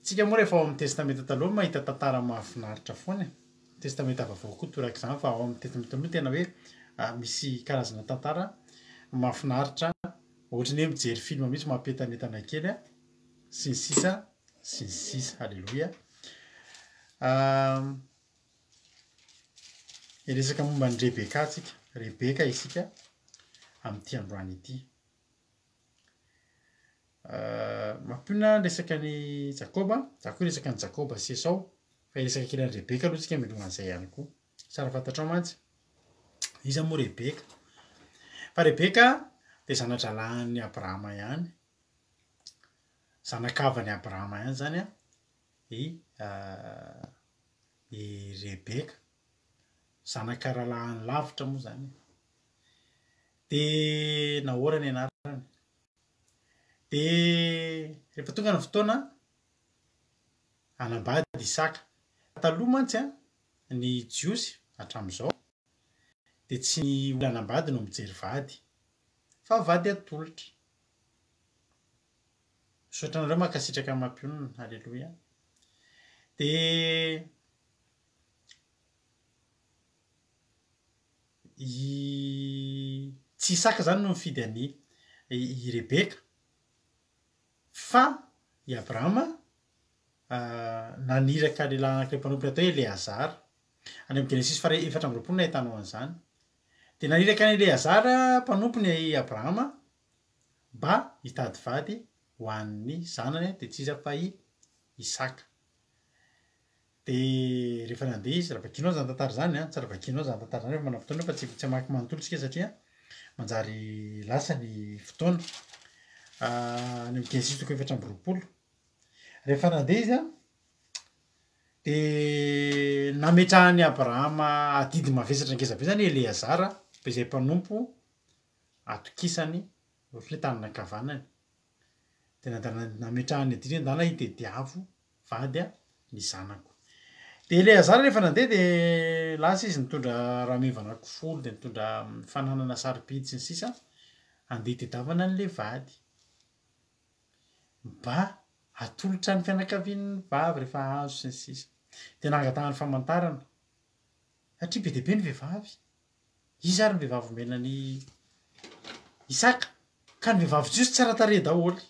tsika moa rehefa ao amin'ny testamenta taloha mahita tantara mahafinaritra foana e. Testamenta vaovao koa torak'izany fa ao amin'ny testamenta taloha tena hoe misy karazana tantara mahafinaritra ohatran'ny hoe mijery film mihitsy mampientanentana kely an. sy ny sisa sy ny sisa haleloia hiresaka momba ny Rebeka tsika Rebeka isika amin'ity androany ity mampionona resaka ny Jakoba za koa resaka ny Jakoba sy Esao fa hiresaka kely an'i Rebeka aloha tsika mialohan'izay ihany koa tsara fantatrao mantsy iza moa Rebeka fa Rebeka dia zana-drahalahin'i Abrahama ihany Zanakavan'i Abrahama ihany izany an, i i Rebeka. Zanaka rahalahiny lavitra moa izany e. Dia Nahora ny anarany. Dia rehefa tonga ny fotoana hanambady Isaka. Taloha mantsy an, ny Jiosy hatramin'izao dia tsy ny olona hanambady no mijery vady fa vady atolotra. Misaotra anareo mankasitraka mampionona. Aleloia. Dia i tsy Isaka izany no nifidy an'i i Rebeka fa i Abrahama naniraka lehilahy anankiray mpanompony atao hoe Eleazara. Any amin'ny Genesisy faha 24 no ahitanao an'izany. Dia naniraka an'i Eleazara mpanompony i Abrahama mba hitady vady ho an'ny zanany dia tsy iza fa i Isaka. Dia rehefa nandeha izy, raha vakianao izany tantara izany an, tsara vakianao izany tantara izany rehefa manam-potoana fa tsy tsy hamaky manontolo isika satria manjary lasa ny fotoana. Any amin'ny Genesisy toko 24. Rehefa nandeha izy an, dia nametrahan'i Abrahama adidy mavesatra ngeza be izany i Eleazara, izay mpanompo atokisany ohatry ny hoe tanana ankavanany dia nandana nametrahany adidy hoe ndana itediavo vady a ny zanako. Dia Eleazara rehefa nandeha dia lasa izy nitondra rameva anankifolo dia nitondra fananana sarobidy sy ny sisa handeha hitediavana an'ilay vady mba hatolotra ny fianakavian'ny vavy rehefa azo sy ny sisa. Dia nangatahany famantarana satria be dia be ny vehivavy. Iza ary ny vehivavy omena an'i Isaka? Ka ny vehivavy jiosy tsara tarehy daholo.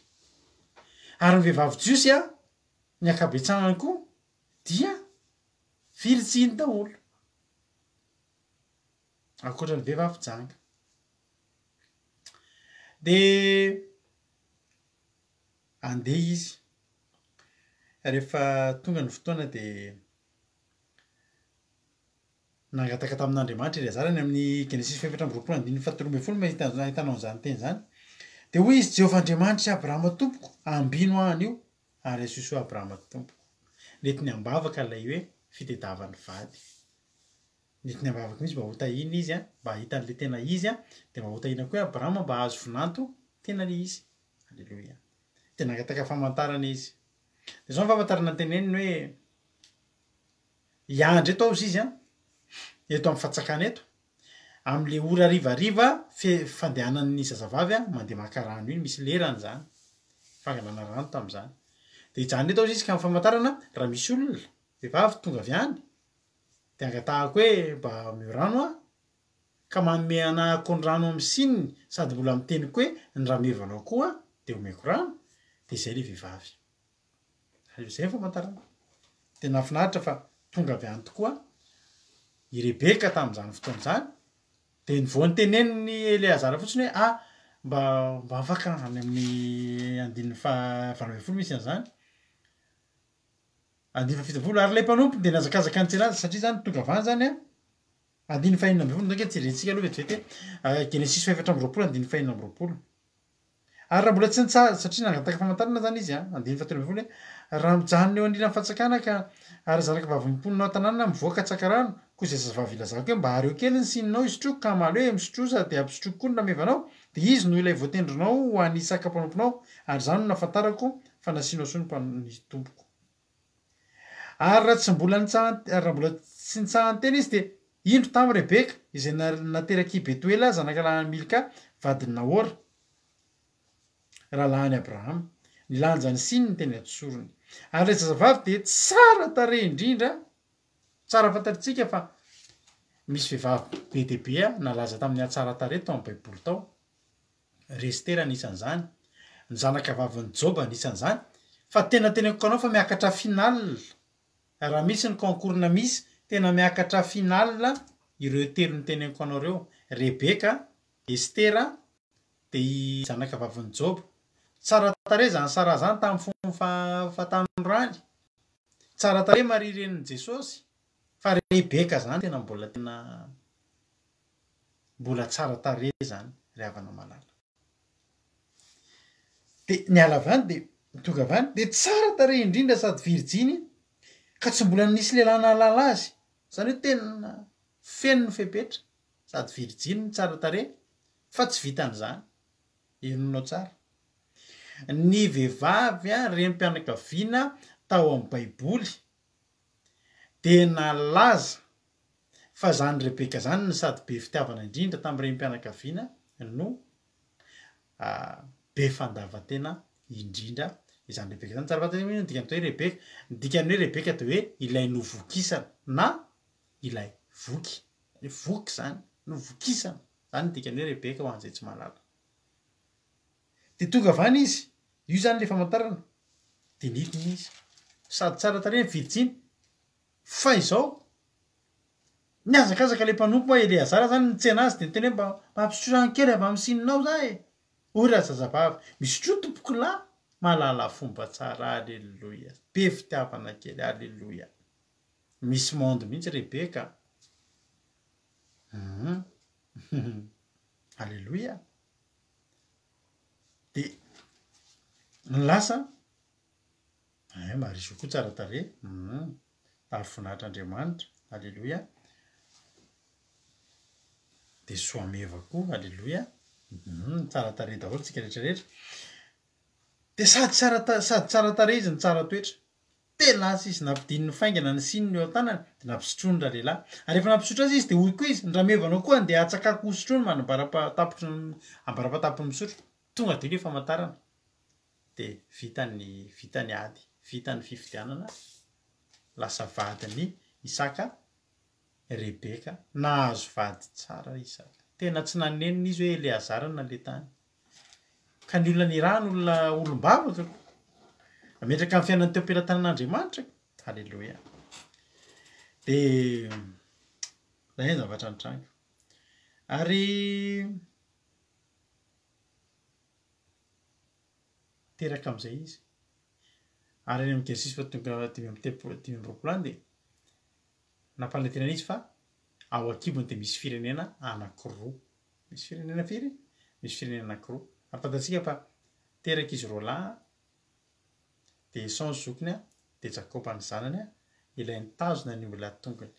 Ary ny vehivavy jiosy an, ny ankabetsahany koa dia virjiny daholo. Ankoatra ny vehivavy janga. Dia andeha izy. Rehefa tonga ny fotoana dia. Nangataka tamin'Andriamanitra Eleazara any amin'ny Genesisy fahefatra amby 20 andininy fahatelo ambin'ny folo no ahitanao an'izany teny izany. Dia hoy izy, Jehovah Andriamanitr'i Abrahama tompoko, ambino aho anio, ary asio soa Abrahama tompoko. Nentiny am-bavaka ilay hoe fitediavany vady. Nentiny am-bavaka mihitsy mba hotahiana izy, mba hahita an'ilay tena izy, dia mba hotahiana koa i Abrahama mba hahazo vinanto tena ilay izy. Aleloia. Dia nangataka famantarana izy. Dia izao ny famantarana noteneniny hoe, Hiandry eto aho zizy an, eto amin'ny fatsakana eto, amin'le ora harivariva fe fandehanan'ny zazavavy an, mandeha maka rano iny, misy lerany izany, fangalana rano tamin'izany. Dia hijanona eto aho zizy ka amin'ny famantarana raha misy olona, vehivavy tonga avy any, dia angatahako hoe mba omeo rano aho, ka manome anahako ny rano amin'ny sininy sady mbola miteny koa hoe ny ramevanao koa dia omeko rano, dia izay le vehivavy. Ary izay ny famantarana. Dia nahafinaritra fa tonga avy any tokoa i Rebeka tamin'izany fotoana izany. Dia ny vao nitenenin'i Eleazara fotsiny hoe ah, mba mba afaka any amin'ny andininy faha 18 misy an'izany. Andininy faha 17 ary ilay mpanompony dia nihazakazaka nitsena azy satria izany tonga avy any izany an. Andininy faha 16 ndao ange jerentsika aloha vetivety e. Genesisy faha 24 andininy faha 26. Ary raha mbola tsy nitsaha, satria nangataka famantarana izany izy an, andininy fahatelo ambin'ny folo hoe, Raha mijanona eo anilan'ny fantsakana ka, ary zanaka vavin'ny mponina ao an-tanàna mivoaka hatsaka rano, koa izay zazavavy ilazako hoe, mba areo kely ny sininao hisotroako ka hamaly hoe, misotroa sady hampisotroiko koa ny ramevanao, dia izy no ilay voatendrinao ho an'i Isaka mpanomponao, ary izany no nahafantarako fa nasianao soa ny mpanompo, ny tompoko. Ary raha tsy mbola nitsahan, ary raha mbola tsy nitsahan-tena izy, dia indro tamy Rebeka, izay naterak'i Betoela, zanakalahin'i Milka, vadin'i Nahora, rahalahin'i Abrahama, nilanja ny sininy teny an-tsorony. Ary ilay zazavavy dia tsara tarehy indrindra, tsara fantatritsika fa misy vehivavy be dia be nalaza tamin'ny hatsaran-tarehy tao amin'ny Baiboly tao. Ry Estera anisan'izany, ny zanaka vavin'i Joba anisan'izany, fa tena teneniko anao fa miakatra final, raha misy ny concours na misy, tena miakatra final ireo telo noteneniko anao ireo, Rebeka, Estera, dia i zanaka vavin'i Joba. Tsara tarehy izany Saraha izany tamin'ny fony fahatanorany, tsara tarehy Maria renin'i Jesosy, fa Rebeka izany tena mbola tena. Mbola tsara tarehy izany ry havana malala. Dia niala avy any dia tonga avy any dia tsara tarehy indrindra sady virjiny ka tsy mbola nisy lehilahy nahalala azy. Izany hoe tena feno ny fepetra sady virjiny no tsara tarehy fa tsy vitan'izany. Henonao tsara. Ny vehivavy renim-pianakaviana tao amin'ny baiboly dia nalaza Fa zany Rebeka zany no sady be fitiavana indrindra tamin'ny renim-pianakaviana no be fandavan-tena indrindra izany Rebeka izany. Tsara fantatra hoe inona ny dikan'ny hoe Rebeka. Ny dikan'ny hoe Rebeka dia hoe ilay novokisana na ilay voky. Hoe voky izany, novokisana. Izany ny dikan'ny hoe Rebeka ho an'izay tsy mahalala. Dia tonga avy any izy, io izany ilay famantarana, dia nidina izy. Sady tsara tarehy ny virjiny. Fa izao, nihazakazaka ilay mpanompo hoe Eleazara izany nitsena azy dia niteny hoe mba mba ampisotroy rano kely avy amin'ny sininao za e! Hoy razazavavy, misotroa tompokolahy, mahalala fomba tsara, aleloia, be fitiavana kely, aleloia. Misy monde mihitsy Rebeka a! Hum, aleloia. Dia ny lasa. Eh, Marisoa koa tsara tarehy, hum, ary voninahitra Andriamanitra, aleloia. Dia Soameva koa, aleloia, hum, tsara tarehy daholo tsika rehetra rehetra. Dia sady tsara ta- sady tsara tarehy izy no tsara toetra. Dia lasa izy nampidininy faingana ny sininy eo an-tanany, dia nampisotroiny ralehilahy. Ary rehefa nampisotro azy izy, dia hoy koa izy, ny ramevanao koa andeha hatsakako hosotroiny manambara-patapitry ny ambara-patapiny misotro. Tonga dia ilay famantarana. dia vita ny vita ny ady, vita ny fifidianana, lasa vadin'i Isaka Rebeka, nahazo vady tsara Isaka. Tena tsy nanenina izy hoe Eleazara no naleha tany. Ka ny olona nirahana olona olom-bavaka ko. Nametraka ny fiainany teo am-pelatanan'Andriamanitra ko. Haleloia. Dia izay ny zavatra nitranga. Ary Teraka amin'izay izy. Ary any amin'ny Genesisy faha tonga 35 25 any dia nampanantenana izy fa Ao an-kibony dia misy firenena anankiroa. Misy firenena firy? Misy firenena anankiroa. Ary fantatsika fa teraka izy roalahy, dia Esao ny zokiny, dia Jakoba ny zanany, ilay nitazona ny ombilahy tongony.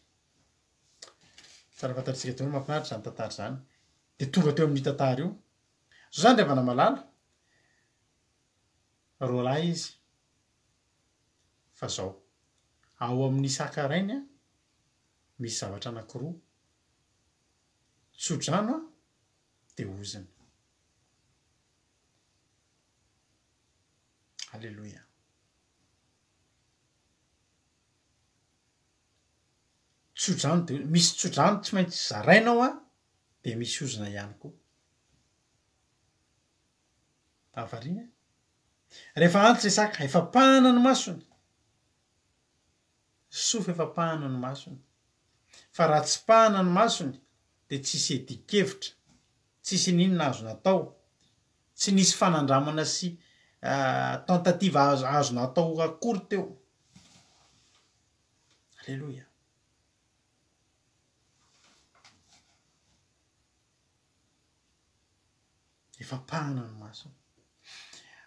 Tsara fantatsika daholo, mahafinaritra izany tantara izany. Dia tonga teo amin'io tantara io. Zao izany ry havana malala, roalahy izy, fa zao, ao amin'i Isaka rainy misy zavatra anankiroa, tsodrano dia ozona. Aleloia. Tsodrano dia misy tsodrano tsy maintsy zaraina ao an, dia misy ozona ihany koa. Tafarina. Rehefa antitra Isaka, efa pahana ny masony. Soa fa efa pahana ny masony. Fa raha tsy pahana ny masony dia tsisy iadian-kevitra, tsisy n'inona azo natao, tsy nisy fanandramana sy tentative azo natao akory teo. Aleloia. Efa pahana ny masony.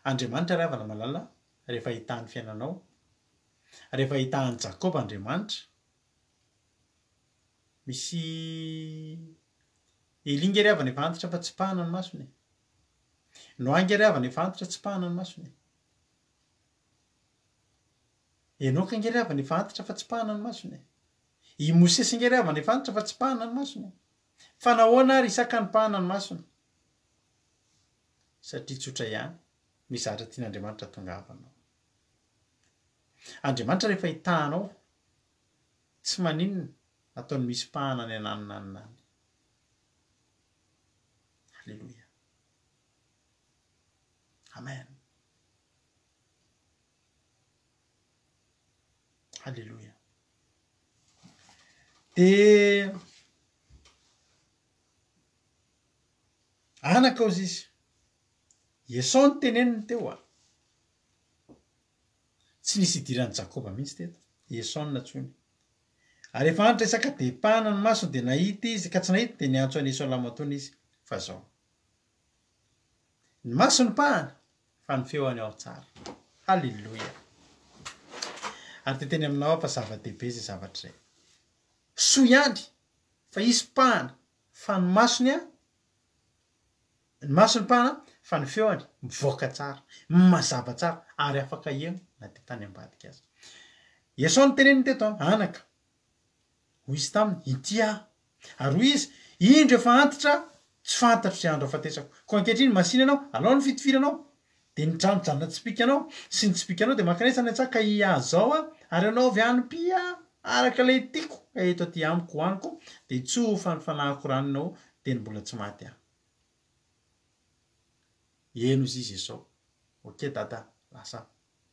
Andriamanitra ry havana malala, rehefa hitaha ny fiainanao, rehefa hitaha an'i Jakoba Andriamanitra, misy Elia nge ry havana efa antitra fa tsy pahana ny masony e. Noa nge ry havana efa antitra tsy pahana ny masony e. Enoka nge ry havana efa antitra fa tsy pahana ny masony e. I Mosesy nge ry havana efa antitra fa tsy pahana ny masony e. Fa nahoana ary Isaka no pahana ny masony? Satria tsotra ihany, misy zavatra tian'Andriamanitra hatongavanao. Andriamanitra rehefa hitaha anao, tsy maninona ataony misy pahana any ananona any na any. Aleloia. Amen. Aleloia. Dia anaka ozy izy. Esao no teneniny teo a. Tsy nisy idiran'i Jakoba mihitsy teto. Esao no nantsoiny. Ary efa antitra Isaka dia pahana ny masony dia nahita izy, ka tsy nahita dia niantso an'i Esao lahimatoany izy fa zao. Ny masony pahana fa ny feony ao tsara. Haleloia. Ary te teny aminao aho fa zava-dehibe izay zavatra izay. Soa ihany fa izy pahana fa ny masony a, ny masony pahana fa ny feony mivoaka tsara, mazava tsara ary afaka heno na dia tany ambadika aza. Esao noteneniny teto an, anaka, Hoy izy taminy, Inty aho. Ary hoy izy, Indro efa antitra aho, tsy fantatro izay andro hahafatesako. Koa ankehitriny, masìna ianao, alao ny fitifiranao, dia ny trano mijanona tsipìkanao, sy ny tsipìkanao, dia mankanesa any an-tsaha, ka hihazao aho, ary anaovy hanim-py aho, araka ilay tiako, ka eto aty amiko hohaniko, dia tsofa ny fanahiko rano ianao, dia ny mbola tsy maty aho. Eny hozy izy Esao, Ok dada, lasa aho.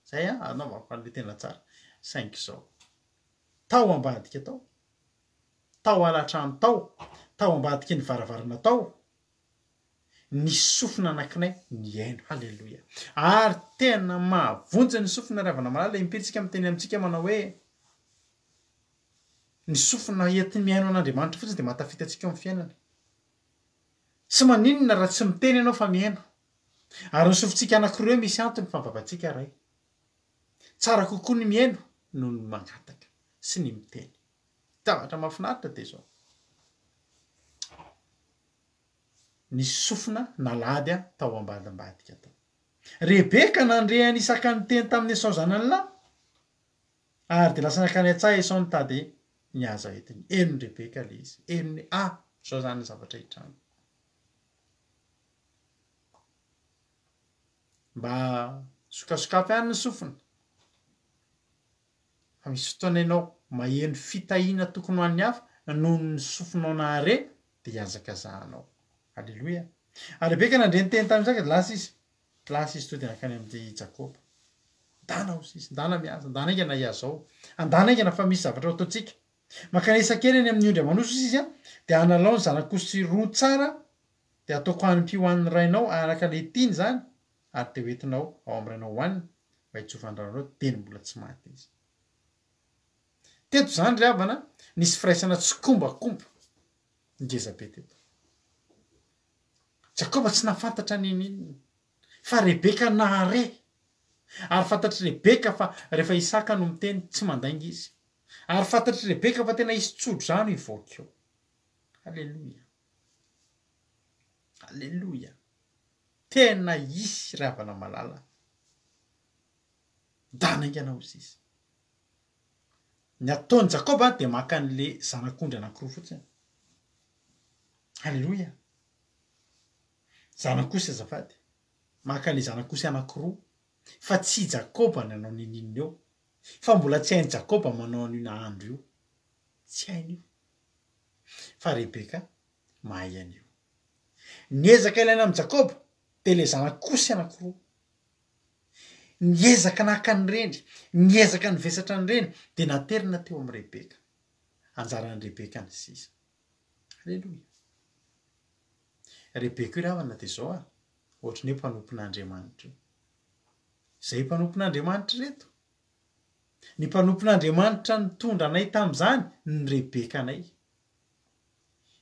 Zay an, anaovako an'ilay tena tsara. Saingy izao. Tao ambadika tao, tao alatrano tao, tao ambadiky ny varavarana tao, nisy sofina anankinay nihaino. Haleloia. Ary tena mahavonjy ny sofina ry havana malala. Impiry tsika miteny amintsika manao hoe, ny sofina enti-mihaino an'Andriamanitra fotsiny dia mahatafita antsika eo amin'ny fiainana. Tsy maninona raha tsy miteny ianao fa mihaino. Ary ny sofintsika anankiroa eo misy antony fa ny vavantsika iray. Tsara kokoa ny mihaino noho ny mangataka sy ny miteny. Zavatra mahafinaritra dia izao. Nisy sofina nalady tao ambadimbadika tao. Rebeka nandre an'i Isaka niteny tamin'i Esao zanany lahy, ary dia lasa nankany an-tsaha Esao nitady ny haza entiny. Henon'i Rebeka ilay izy. Henony, ah, izao izany ny zavatra hitranga. Mba sokasokafy ihany ny sofina fa misy fotoana ianao maheno fitahiana tokony ho an'ny hafa noho ny sofinao nahare dia hihazakazahanao. Aleloia. Ary Rebeka nandre ny teny tamin'i Isaka dia lasa izy. Lasa izy tody nankany amin'i Jakoba. Ndana hozy izy, ndana mihaza, ndana haingana hihazao. Andana haingana fa misy zavatra ho ataontsika. Mankanesa kely any amin'ny ondry aman'osy hozy izy dia analao ny zanak'osy roa tsara Dia ataoko hanim-py ho an'ny rainao araka ilay tiany izany, ary dia hoentinao ao amin'ny rainao hohanina, mba hitsofan'ny ranareo dieny mbola tsy maty izy. Teto izany ry havana, nisy firaisana tsikombakomba. Ngeza be teto. Jakoba tsy nahafantatra n'inon'inona, fa Rebeka nahare. Ary fantatr'i Rebeka fa rehefa Isaka no miteny, tsy mandainga izy. Ary fantatr'i Rebeka fa tena hisy tso-drano hivoaka eo. Aleloia. Aleloia. Tena hisy ry havana malala. Ndana haingana hozy izy. Ny ataon'i Jakoba dia maka an'le zanak'ondry anankiroa fotsiny. Aleloia. Zanak'osy azafady. Maka an'le zanak'osy anankiroa. Fa tsy i Jakoba nanao ninininona eo. Fa mbola tsy hain'i Jakoba manao an'io nahandro io. Tsy hainy io. Fa Rebeka mahay an'io. Ny ezaka ilaina amin'i Jakoba dia ilay zanak'osy anankiroa. Niezaka naka an'ireny, niezaka nivesatra an'ireny, dia naterina teo amin'i Rebeka. Anjaran'i Rebeka ny sisa. Aleloia. Rebeka io ry havana dia izao a, ohatry ny hoe mpanompon'Andriamanitra io. Izay mpanompon'Andriamanitra ireto. Ny mpanompon'Andriamanitra nitondra anay tamin'izany ny Rebekanay.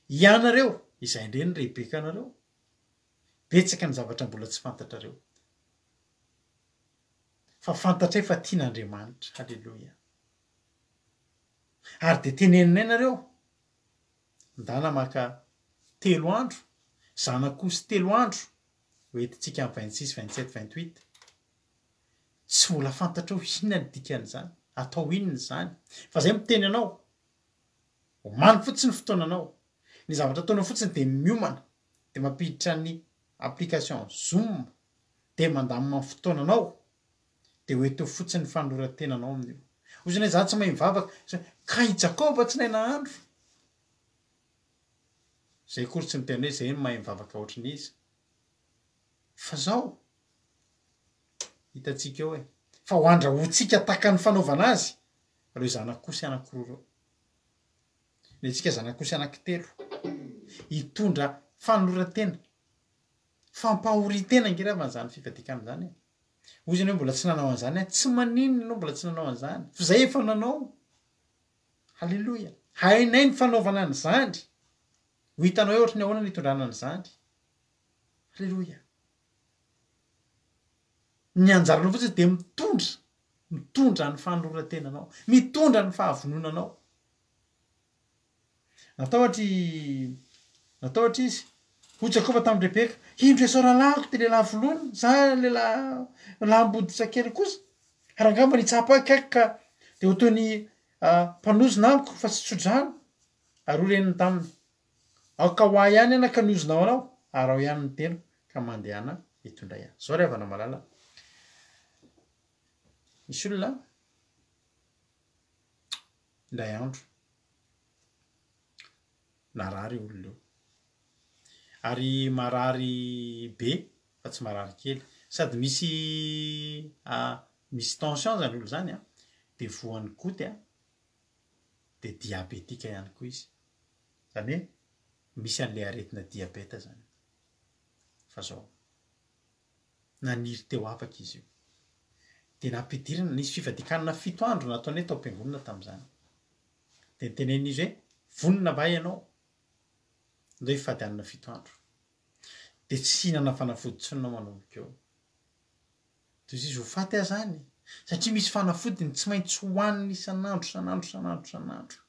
Ianareo, izay indray ny Rebekanareo. Betsaka ny zavatra mbola tsy fantatrareo. Fa fantatray fa tian'Andriamanitra. Haleloia. Ary dia teneninay nareo, ndana maka telo andro, zanak'osy telo andro, ho entintsika amin'ny 26, 27, 28. Tsy mbola fantatrao inona ny dikan'izany, atao inona izany. Fa zay miteny anao, omano fotsiny ny fotoananao. Ny zavatra ataonao fotsiny dia miomana, dia mampiditra ny application zoom, dia mandamina ny fotoananao, dia ho ento fotsiny ny fanoloran-tenanao amin'io. Hoy izy hoe, za tsy mahay mivavaka. Ka i Jakoba tsy nahay nahandro. Zay akory tsy miteny hoe zay no mahay mivavaka ohatran'iza. Fa zao, hitantsika eo e. Fa ho andrahoantsika tahaka ny fanaovana azy ireo zanak'osy anankiroa ireo. Ny antsika zanak'osy anankitelo. Hitondra fanoloran-tena, fampahorian-tena ange raha izany fivadikana izany e. Hoy izy hoe mbola tsy nanao an'izany aho. Tsy maninona ianao mbola tsy nanao an'izany. Fa izay efa nanao. Haleloia. Hainay ny fanaovana an'izany. Ho hitanao eo ohatry ny ahoana ny hitondrana an'izany. Haleloia. Ny anjaranao fotsiny dia mitondra, mitondra ny fanoloran-tenanao, mitondra ny fahavononanao. Natahotra i, natahotra izy. Hoy Jakoba tamin'i Rebeka, Indro Esao rahalahiko dia lehilahy volohany, izaho lehilahy lahim-boditra kely kosa. Ary angamba nitsapa ahy kaiky ka dia ho toy ny mpanozona amiko fa tsy tso-drano. Ary hoy reniny taminy, Aoka ho ahy ihany anaka ny ozona ho anao, araho ihany ny teny ka mandehana eto indray aho. Izao ry havana malala, misy olona indray andro narary io olona io, ary marary be fa tsy marary kely, sady misy misy tension zany olona zany an, de voan'ny goty an, de diabetika ihany koa izy, zany hoe misy an'le aretina diabeta zany, fa zao, naniry te ho afaka izy io, de nampidirina, nisy fivadikanana fito andro nataonay tao am-piangonana tamin'izany, de nitenenina izy hoe vonona va ianao? Ndao hifady hanina fito andro, de tsy hihinana fanafody intsony ianao manomboka eo. Toy izy ho faty aza any satria misy fanafodiny tsy maintsy hohaniny isan'andro isan'andro isan'andro isan'andro.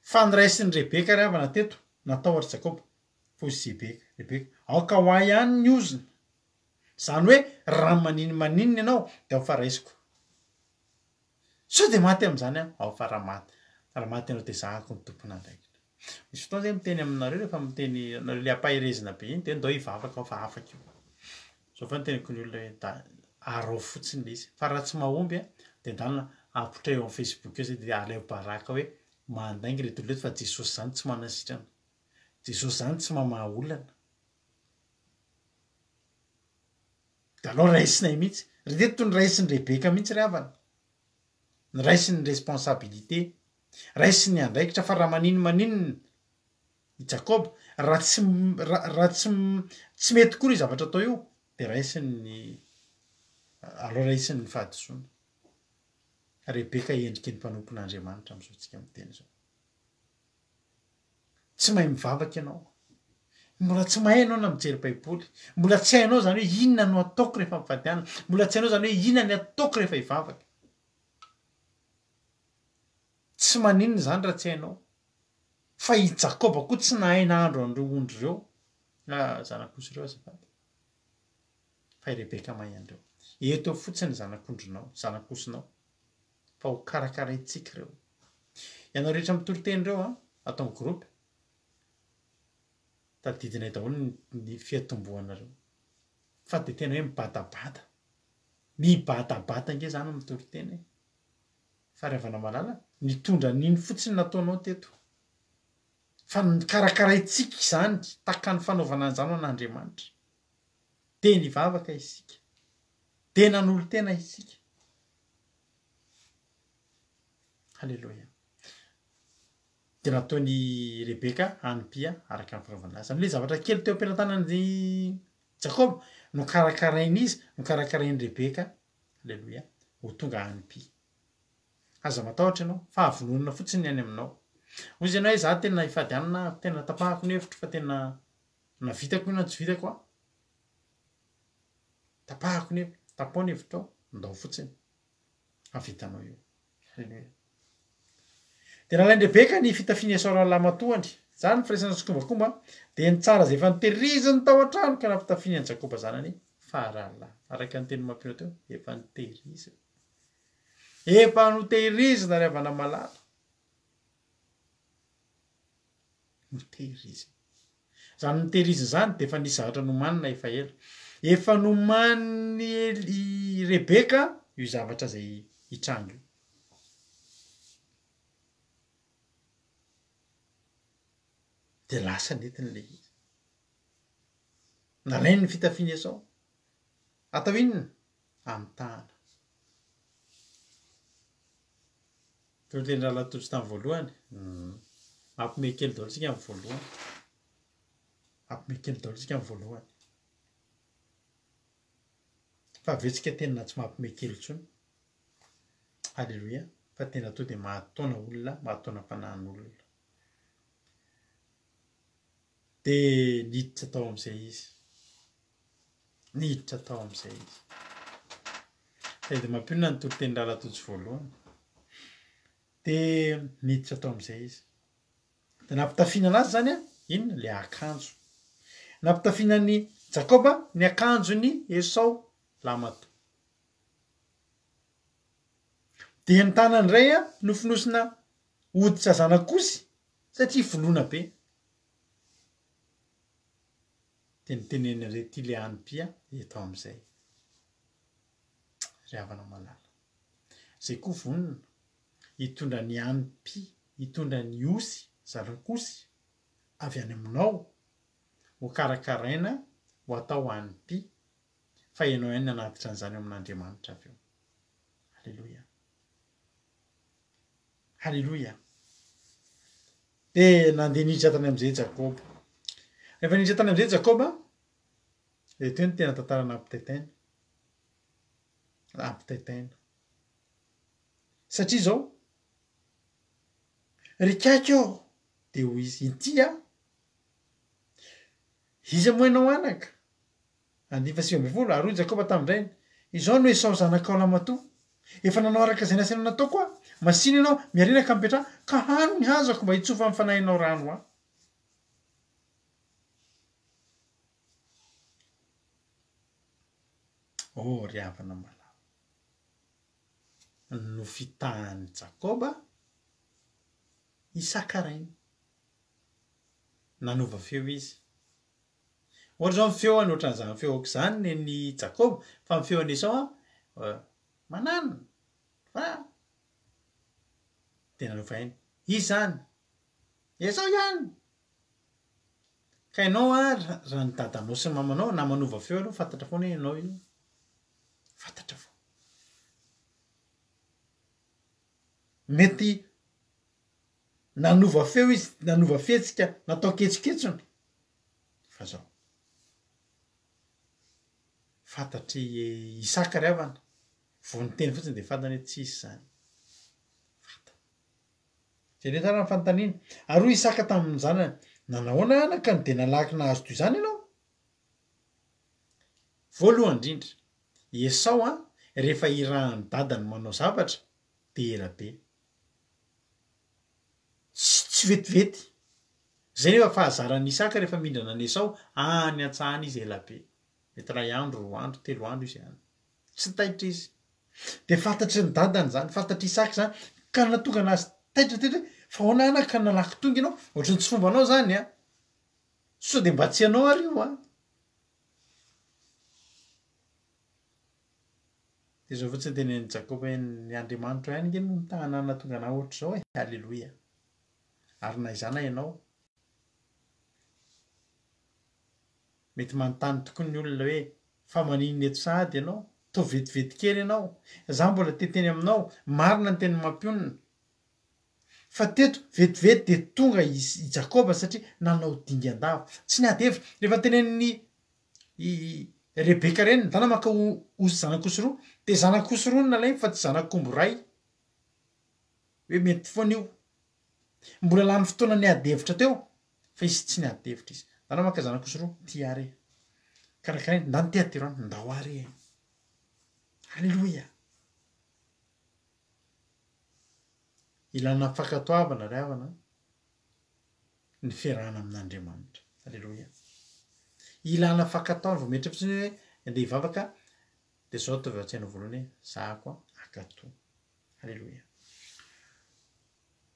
Fa ny raisin'i Rebeka ry havana teto, natahotra Jakoba, fa hoy Zebeka, Rebeka, aoka ho ahy ihany ny ozona. Izany hoe raha maninomaninona ianao dia ao fa raisiko. Sao dia maty amin'izany aho, ao fa raha maty, raha maty ianao dia zahako ny tompon'andraikitra. Misy fotoana zay miteny aminareo rehefa miteny nareo le ampaherezina be iny de ndao hivavaka aho fa afaka io. Zao fa ny teniko ny olona hoe da araho fotsiny le izy fa raha tsy mahomby a de ndana apotraho eo amin'ny facebook eo zay de alaivo baraka hoe mandainga ireto olona ireto fa Jesosy zany tsy manasitrana, Jesosy zany tsy mamaha olana. De alao raisinay mihitsy, ry reto ny raisin'i Rebeka mihitsy ry havana. Raisiny ny responsabilité, raisiny ny andraikitra fa raha manino maninona i Jakoba, raha tsy raha tsy tsy mety koa io zavatra atao io de raisiny ny aleo raisiny ny fahadisoana. Rebeka endriky ny mpanompon'Andriamanitra amin'izao tsika miteny izao. Tsy mahay mivavaka ianao. Mbola tsy mahay ianao na mijery baiboly. Mbola tsy hainao izany hoe inona no ataoko rehefa mifady hanina. Mbola tsy hainao izany hoe inona ny ataoko rehefa hivavaka. Tsy maninona izany raha tsy hainao. Fa i Jakoba koa tsy nahay nahandro an'ireo ondry ireo. Ah, zanak'osy ireo azafady. Fa i Rebeka mahay an'ireo. Eto eo fotsiny ny zanak'ondrinao, zanak'osinao. Fa ho karakaraintsika ireo. Ianao rehetra mitory teny ireo an, ato amin'ny groupe, tadidinay daholo ny fiatombohanareo. Fa dia tena hoe mibadabada. Mibadabada ange izany mitory teny e. Fa ry havana malala, nitondra an'iny fotsiny nataonao teto. Fa nokarakaraintsika izany, tahaka ny fanaovana an'izany ho an'Andriamanitra. Dia nivavaka isika. Dia nanolo-tena isika. Haleloia. Dia nataon'i Rebeka hanim-pia araka ny fanaovana azy. Izany hoe zavatra kely teo am-pelatanan'i Jakoba, nokarakarain'izy, nokarakarain'i Rebeka, haleloia, ho tonga hanim-pia. Aza matahotra ianao, fa havononina fotsiny ny any aminao. Hoy izy ianao hoe za tena hifady hanina, tena tapahako ny hevitro fa tena na vitako io na tsy vitako an. Tapahako ny hevitro, tapaho ny hevitrao, ndao fotsiny. Havitanao io. Haleloia. Dia nalain'i Rebeka ny fitafian'i Esao rahalahy matoany, izany ny firaisana tsikombakomba, dia ny tsara izay efa notehiriziny tao an-trano ka nampitafiany an'i Jakoba zanany faralahy. Araka ny teny mampino teo, efa notehirizina. Efa notehirizina ry havana malala. Notehirizina. Izany notehirizina izany dia efa nisy zavatra nomanina efa ela. Efa nomanin'i Eli- Rebeka io zavatra izay hitranga io. Dia lasa nentiny ilay izy. Nalainy ny fitafian'i Esao. Atao inona? Amitahana. Toriteny Rahalahy Tojo tamin'ny voalohany. Mampiomehy kely daholo tsika amin'ny voalohany. Mampiomehy kely daholo tsika amin'ny voalohany. Fa avy eo tsika tena tsy mampiomehy kely intsony. Alléluia. Fa tena to dia mahataona olona, mahataona fanahin'olona. Dia niditra tao amin'izay izy. Niditra tao amin'izay izy. Sady mampionona ny toriteny Rahalahy Tojo voalohany. Dia niditra tao amin'izay izy. Dia nampitafiana anazy izany an, inona? Ilay akanjo. Nampitafiana an'i Jakoba ny akanjon'i Esao lahimatoa. Dia ny tanany indray an, nofonosina hoditra zanak'osy satria voloina be. Dia niteneniny indray ity le hanim-pia eto amin'izay. Ry havana malala. Izay koa vonona hitondra ny hanim-pia, hitondra ny osy, zanak'osy avy any aminao ho karakaraina ho atao hanim-pia, fa ianao ihany no hanatitra an'izany eo amin'Andriamanitra avy eo. Aleloia. Haleloia! Dia nandeha niditra tany amin'izay Jakoba. Rehefa niditra tany amin'izay Jakoba, dia teo ny tena tantara nampitaitaina. Nampitaitaina. Satria izao, ry kaiky ô, dia hoy izy, inty aho. Iza moa ianao anaka? Andininy faha-19, Ary hoy Jakoba tamin-drainy, Izao no Esao zanakao lahimatoa, Efa nanao araka izay nasainao nataoko aho, masìna ianao, miarina ka mipetraha, ka hano ny hazako mba hitsofan'ny fanahinao rano ahy. Oh, ry havana malala, nofitahan'i Jakoba Isaka rainy. Nanova feo izy. Ohatra izao ny feony ohatran'izany feoko izany nen'i Jakoba, fa ny feon'i Esao an, mananona, fa dia nanovainy. Iza izany? Esao ihany! Ka ianao an, raha ny dadanao sy ny mamanao na manova feo aloha fantatra foana hoe ianao io. Fantatra foana. Mety Nanova feo izy, nanova fihetsika, natao ketsoketsona. Fa zao. Fantatr'i Isaka ry havana, vao niteny fotsiny dia fantany hoe tsisy izany. Jereo tsara ny fanontaniana. Ary hoy Isaka tamin'ny zanany, Nanahoana anaka no dia nalaky nahazo toy izany ianao? Voalohany indrindra, i Esao an, rehefa irahan'ny dadany manao zavatra, dia ela be. Tsy tsy vetivety. Izay nefa fahazaran'i Isaka rehefa mindrana an'i Esao, any an-tsaha any izy ela be. Mety iray andro, roa andro, telo andro izy any. Tsy taitra izy. Dia fantatry ny dadany izany, fantatr'i Isaka izany, ka nahatonga anazy taitra teto hoe, fa ahoana anaka ka nalaky tonga ianao? Ohatran'ny tsy fombanao izany an! Sao dia mba tsy ianao ary io an! Dia izao fotsiny tenenin'i Jakoba hoe, ny Andriamanitro ihany ange no nitahana nahatonga anah ohatr'izao e! Aleloia! Ary na izaho na ianao, Mety manontany tokoa ny olona hoe fa maninona eto sahady ianao? Toa vetivety kely ianao. Za mbola te teny aminao, marina ny tenin'i Mampionona. Fa teto vetivety dia tonga i Jakoba satria nanao dingan-dava. Tsy niady hevitra. Rehefa tenenin'i i Rebeka reniny, ndana maka osy zanak'osy roa, dia zanak'osy roa no nalainy fa tsy zanak'omby iray. Hoe mety foana io. Mbola lany fotoana niady hevitra teo. Fa izy tsy niady hevitra izy. Ndana maka zanak'osy roa, ty ary e. Karakaraina, ndany ty atero any, ndao ary e. Aleloia. Ilana fankatoavana ry havana ny fiarahana amin'Andriamanitra. Aleloia. Ilana fankatoavana, vao mieritreritra fotsiny hoe andeha hivavaka, dia izao ataovy ao an-tsainao voalohany hoe zahako hankatò. Aleloia.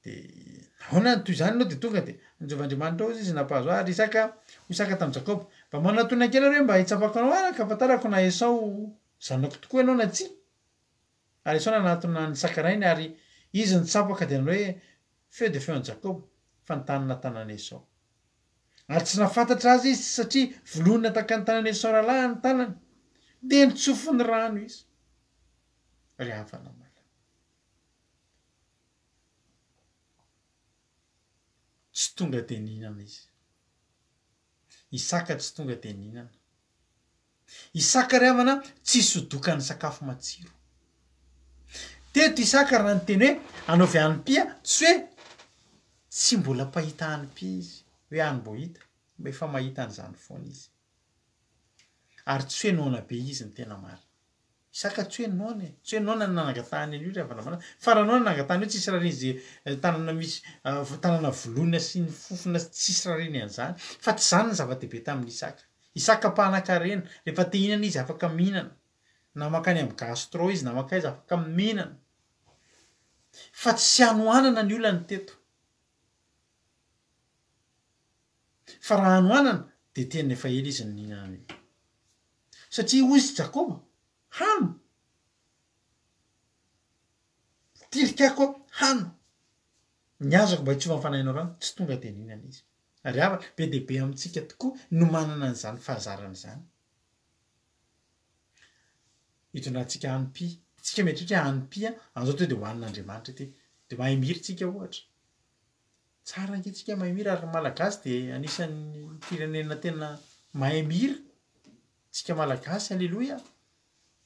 Dia nahoana no toy izany ianao? Dia tonga dia nijoro Andriamanitra hozy izy nampahazo ahy. Ary Isaka, hoy Isaka tamin'i Jakoba, Mba manatòna kely ary hoe mba hitsapako anao ary hampahafantarako na Esao zanako tokoa ianao na tsia. Ary Esao nanatona an'i Isaka rainy, ary izy nitsapaka dia nanao hoe, Feo dia feo an'i Jakoba, fa ny tanana tanan'i Esao. Ary tsy nahafantatra azy izy satria volohina tahaka ny tanan'i Esao rahalahiny ny tanany. Dia nitsofiny rano izy. Ry havana malala. Tsy tonga dia nihinana izy. Isaka tsy tonga dia nihinana. Isaka ry havana tsy sodokan'ny sakafo matsiro. Teto Isaka raha niteny hoe anaovy hanim-pia, tsy hoe tsy mbola mpahita hanim-pia izy, hoe hanim-bao hita, efa mahita an'izany foana izy. Ary tsy hoe noana be izy ny tena marina. Isaka tsy hoe noana e, tsy hoe noana ny nanangatahany an'io ry havana malala, fa raha noana nangatahany io tsisy rariny ze tanana misy tanana voloina sy ny fofona tsisy rariny an'izany, fa tsy izany ny zava-dehibe tamin'i Isaka. Isaka mpanan-karena, rehefa te hihinana izy afaka mihinana, na mankany amin'ny gastro izy na mankaiza afaka mihinana, fa tsy hanoanana ny olany teto. Fa raha hanoanana dia tena efa ela izy no nihinana an'io. Satria hoy izy Jakoba, Hano! Tirikako aho, hano! Ny azoko mba hitsovan'ny fanahinao rano, tsy tonga dia nihinana izy. Ry havana, be dia be amintsika tokoa no manana an'izany fahazarana izany. Itondrantsika hanim-py. Tsika mieritreritra hoe hanim-py, an'izao tonga dia hohanin'Andriamanitra ity. Dia mahay mihira tsika ohatra. Tsara ange tsika mahay mihira ary ny Malagasy dia anisan'ny firenena tena mahay mihira. Tsika Malagasy, aleloia.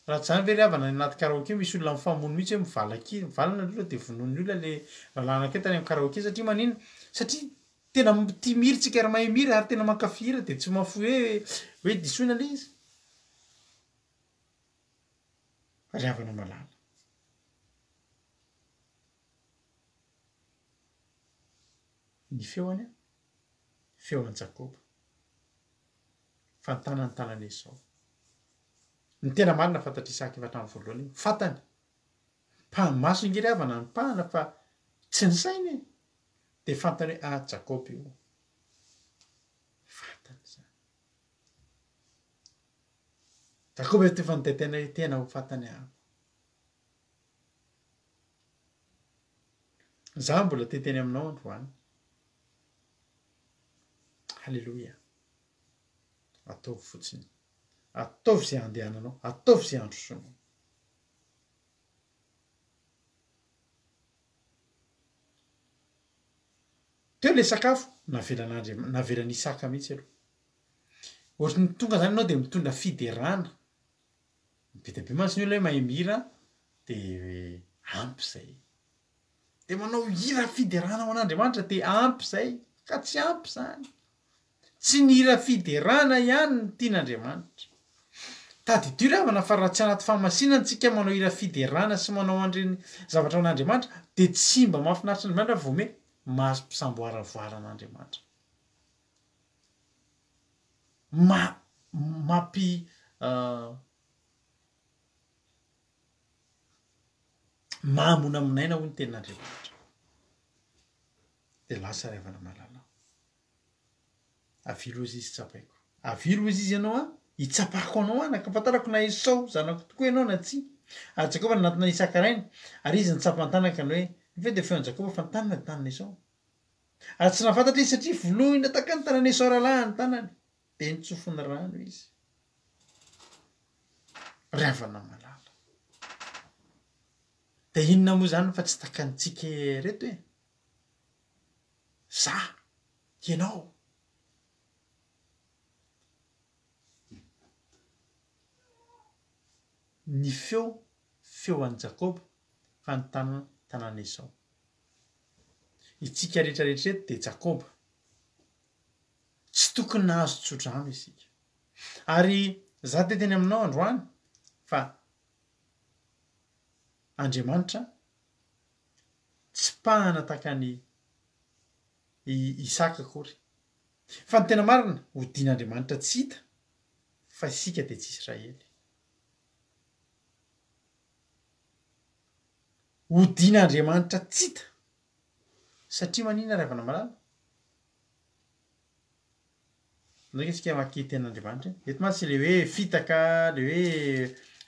Raha tsy izany ve ry havana any anaty karaoke misy olona mifamono mihitsy hoe mivalaki, mivalana ny olona dia vonoin'ny olona le rahalahy anankiray tany amin'ny karaoke satria maninona? Satria tena tia mihira tsika ary mahay mihira ary tena mankafy hira dia tsy mahafoy hoe hoe disoina le izy. Ry havana malala. Ny feony an, feo an'i Jakoba. Fa ny tanany tanan'i Esao. Ny tena marina fantatr'i Isaka efa hatramin'ny voalohany io. Fantany. Mpahany maso ange ry havana ny mpahana fa tsy ny saina e. Dia fantany hoe ah Jakoba io. Fantany izany. Jakoba efa nitaitaina hoe tena ho fantany aho. Za mbola te hiteny aminao androany. Haleloia. Ataovy fotsiny. Ataovy izay handehananao, ataovy izay handrosoanao. Teo ilay sakafo, navelan'Andriam-, navelan'i Isaka mihitsy aloha. Ohatry ny tonga zany ianao dia mitondra fiderana. Be dia be mantsy ny olona hoe mahay mihira dia ampy izay. Dia manao hira fiderana ho an'Andriamanitra dia ampy izay. Ka tsy ampy izany. Tsy ny hira fiderana ihany no tian'Andriamanitra. Tadidio ry havana fa raha tsy anaty fahamasinana tsika manao hira fiderana sy manao an'ireny zavatra ho an'Andriamanitra dia tsy mba mahafinaritra an'Andriamanitra vao me mahazo mpisamboaravoara an'Andriamanitra. Ma mampi mahamonamonaina hoy ny tenin'Andriamanitra. Dia lasa ry havana malala. Avia loza izy tsapaiko. Avia loza izy ianao an, hitsapako anao anaka, ampahafantarako na Esao zanako tokoa ianao na tsia. Ary Jakoba nanatona an'i Isaka rainy, ary izy nitsapa ny tanany ka nanao hoe, Ny feo dia feon'i Jakoba fa ny tanana dia tanan'i Esao. Ary tsy nahafantatra izy satria volohina tahaka ny tanan'i Esao rahalahiny ny tanany. Dia nitsofiny rano izy. Ry havana malala. Dia inona moa izany fa tsy takantsika ireto e? Za, ianao. Ny feo, feo an'i Jakoba, fa ny tanana, tanan'i Esao. Itsika rehetra rehetra eto dia Jakoba. Tsy tokony nahazo tsodrano isika. Ary za te teny aminao androany fa Andriamanitra tsy mpahana tahaka an'i Isaka akory. Fa ny tena marina, hodian'Andriamanitra tsy hita fa isika dia tsy Israely. Hodian'Andriamanitra tsy hita. Satria maninona ry havana malala? Ndao ange tsika hamaky tenin'Andriamanitra e. Eto mantsy le hoe fitaka, le hoe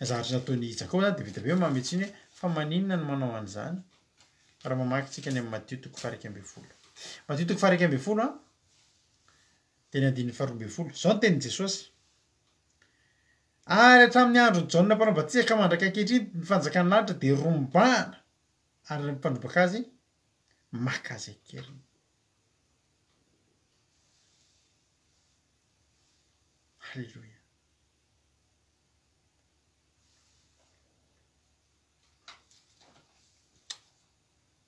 zavatra nataon'i Jakoba zany de be dia be manome tsiny hoe fa maninona no manao an'izany? Raha mamaky tsika any amin'ny Matio toko faha-11. Matio toko faha-11 an, dia ny andininy faha-12. Izao ny tenin'i Jesosy. Ary hatramin'ny andron'i Jaona mpanao batisa ka mandraka ankehitriny ny fanjakan'ny lanitra dia rombahana ary ny mpandrobaka azy maka azy an-keriny. Haleloia.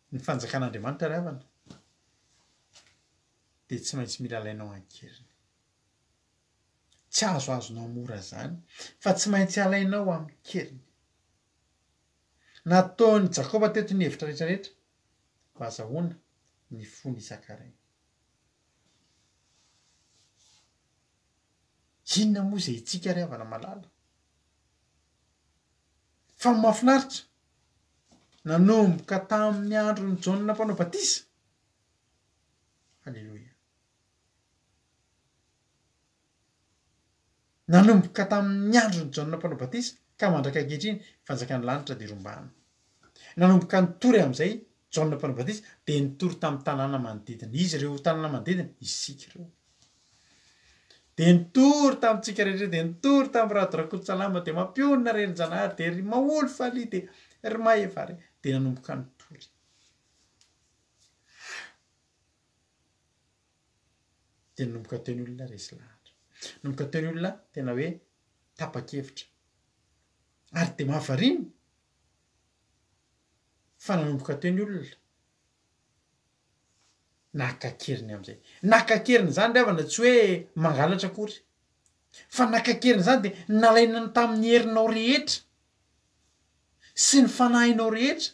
Ny fanjakan'Andriamanitra ry havana dia tsy maintsy mila alainao an-keriny. Tsy azoazonao mora izany fa tsy maintsy alainao amin-keriny. Nataon'i Jakoba teto ny hevitra rehetra rehetra mba hazahoana ny fony Isakarainy. Inona moa izay itsika ry havana malala? Fa ny mahafinaritra, nanomboka tamin'ny andron'i Jaona Mpanao Batisa, Aleloia, Nanomboka tamin'ny andron'i Jaona Mpanao Batisa ka mandraka ankehitriny, ny fanjakan'ny lanitra dia rombahana. Nanomboka nitory amin'izay Jaona Mpanao Batisa dia nitory tamin'ny tanàna manodidina. Izy ireo tanàna manodidina, isika ireo. Dia nitory tamintsika rehetra, dia nitory tamin'i Rado Rakototsalama, dia mampionona Reninjanahary, dia ry Maholy Falia, dia ry Mahefa, dia nanomboka nitory. Dia nanomboka teo ny olona resy lahatra. Nanomboka teo ny olona tena hoe tapa-kevitra. Ary dia mahavariana fa nanomboka teo ny olona naka an-keriny amin'izay. Naka an-keriny izany ry havana tsy hoe mangalatra akory. Fa naka an-keriny izany dia nalaina tamin'ny herinao rehetra sy ny fanahinao rehetra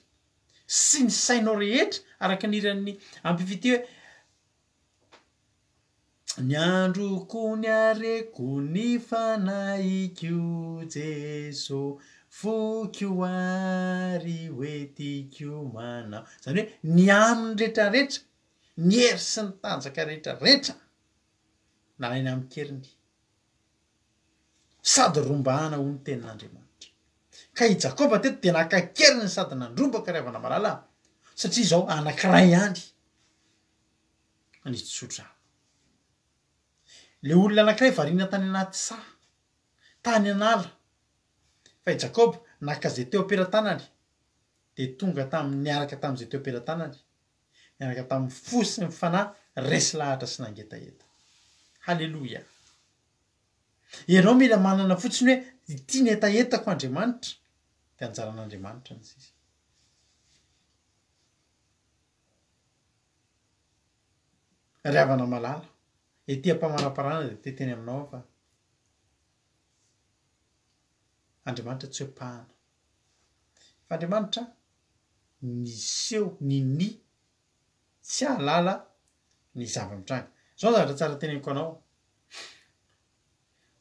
sy ny sainao rehetra araka ny hiran'ny Ampifitia hoe Ny androko ny hareko ny fanahiko Jeso foko ary hoentiko manao Izany hoe ny aminy rehetra rehetra, ny hery sy ny tanjaka rehetra rehetra nalaina amin-keriny sady rombahana hoy ny tenin'Andriamanitra. Ka i Jakoba teto dia naka an-keriny sady nandrombaka ry havana malala satria izao anankiray ihany ny tsodrano. Le olona anankiray variana tany anaty saha, tany an'ala, fa i Jakoba naka izay teo am-pelatanany dia tonga tamin'ny niaraka tamin'izay teo am-pelatanany, niaraka tamin'ny fo sy ny fanahy resy lahatra sy nangetaheta. Haleloia! Ianao mila manana fotsiny hoe ity ny hetahetako Andriamanitra, dia anjaran'Andriamanitra ny sisa. Ry havana malala, ety am-pamaraparana dia te hiteny aminao aho fa Andriamanitra tsy hoe mpahana. Fa Andriamanitra niseho, ninia tsy hahalala ny zava-mitranga. Izao ny zavatra tsara teneniko anao,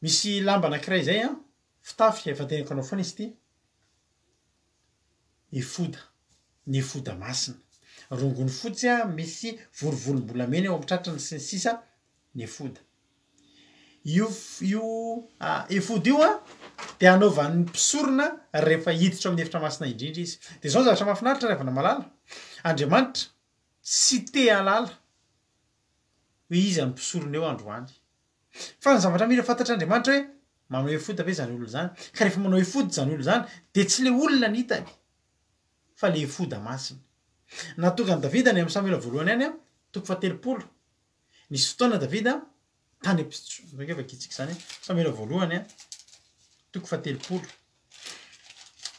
misy lamba anankiray izay an, fitafy, efa teneniko anao foana izy ity, efoda, ny efoda masina. Rongony fotsy misy volovolom-bolamena eo amin'ny tratrany sy ny sisa ny efoda. Io io efoda io an dia anaovan'ny mpisorona rehefa hiditra ao amin'ny efitra masina indrindra izy. Dia izao ny zavatra mahafinaritra ry havana malala, Andriamanitra tsy te hahalala hoe iza no mpisorona eo androany. Fa ny zavatra mila fantatr'Andriamanitra hoe manao efoda ve izany olona izany? Ka rehefa manao efoda izany olona izany dia tsy ilay olona no hitany fa ilay efoda masina. Nahatonga an'i Davida any amin'ny Samoela voalohany any, toko fahatelopolo. Nisy fotoana Davida tany am-pitso, ange vakintsika izany, Samoela voalohany, toko fahatelopolo.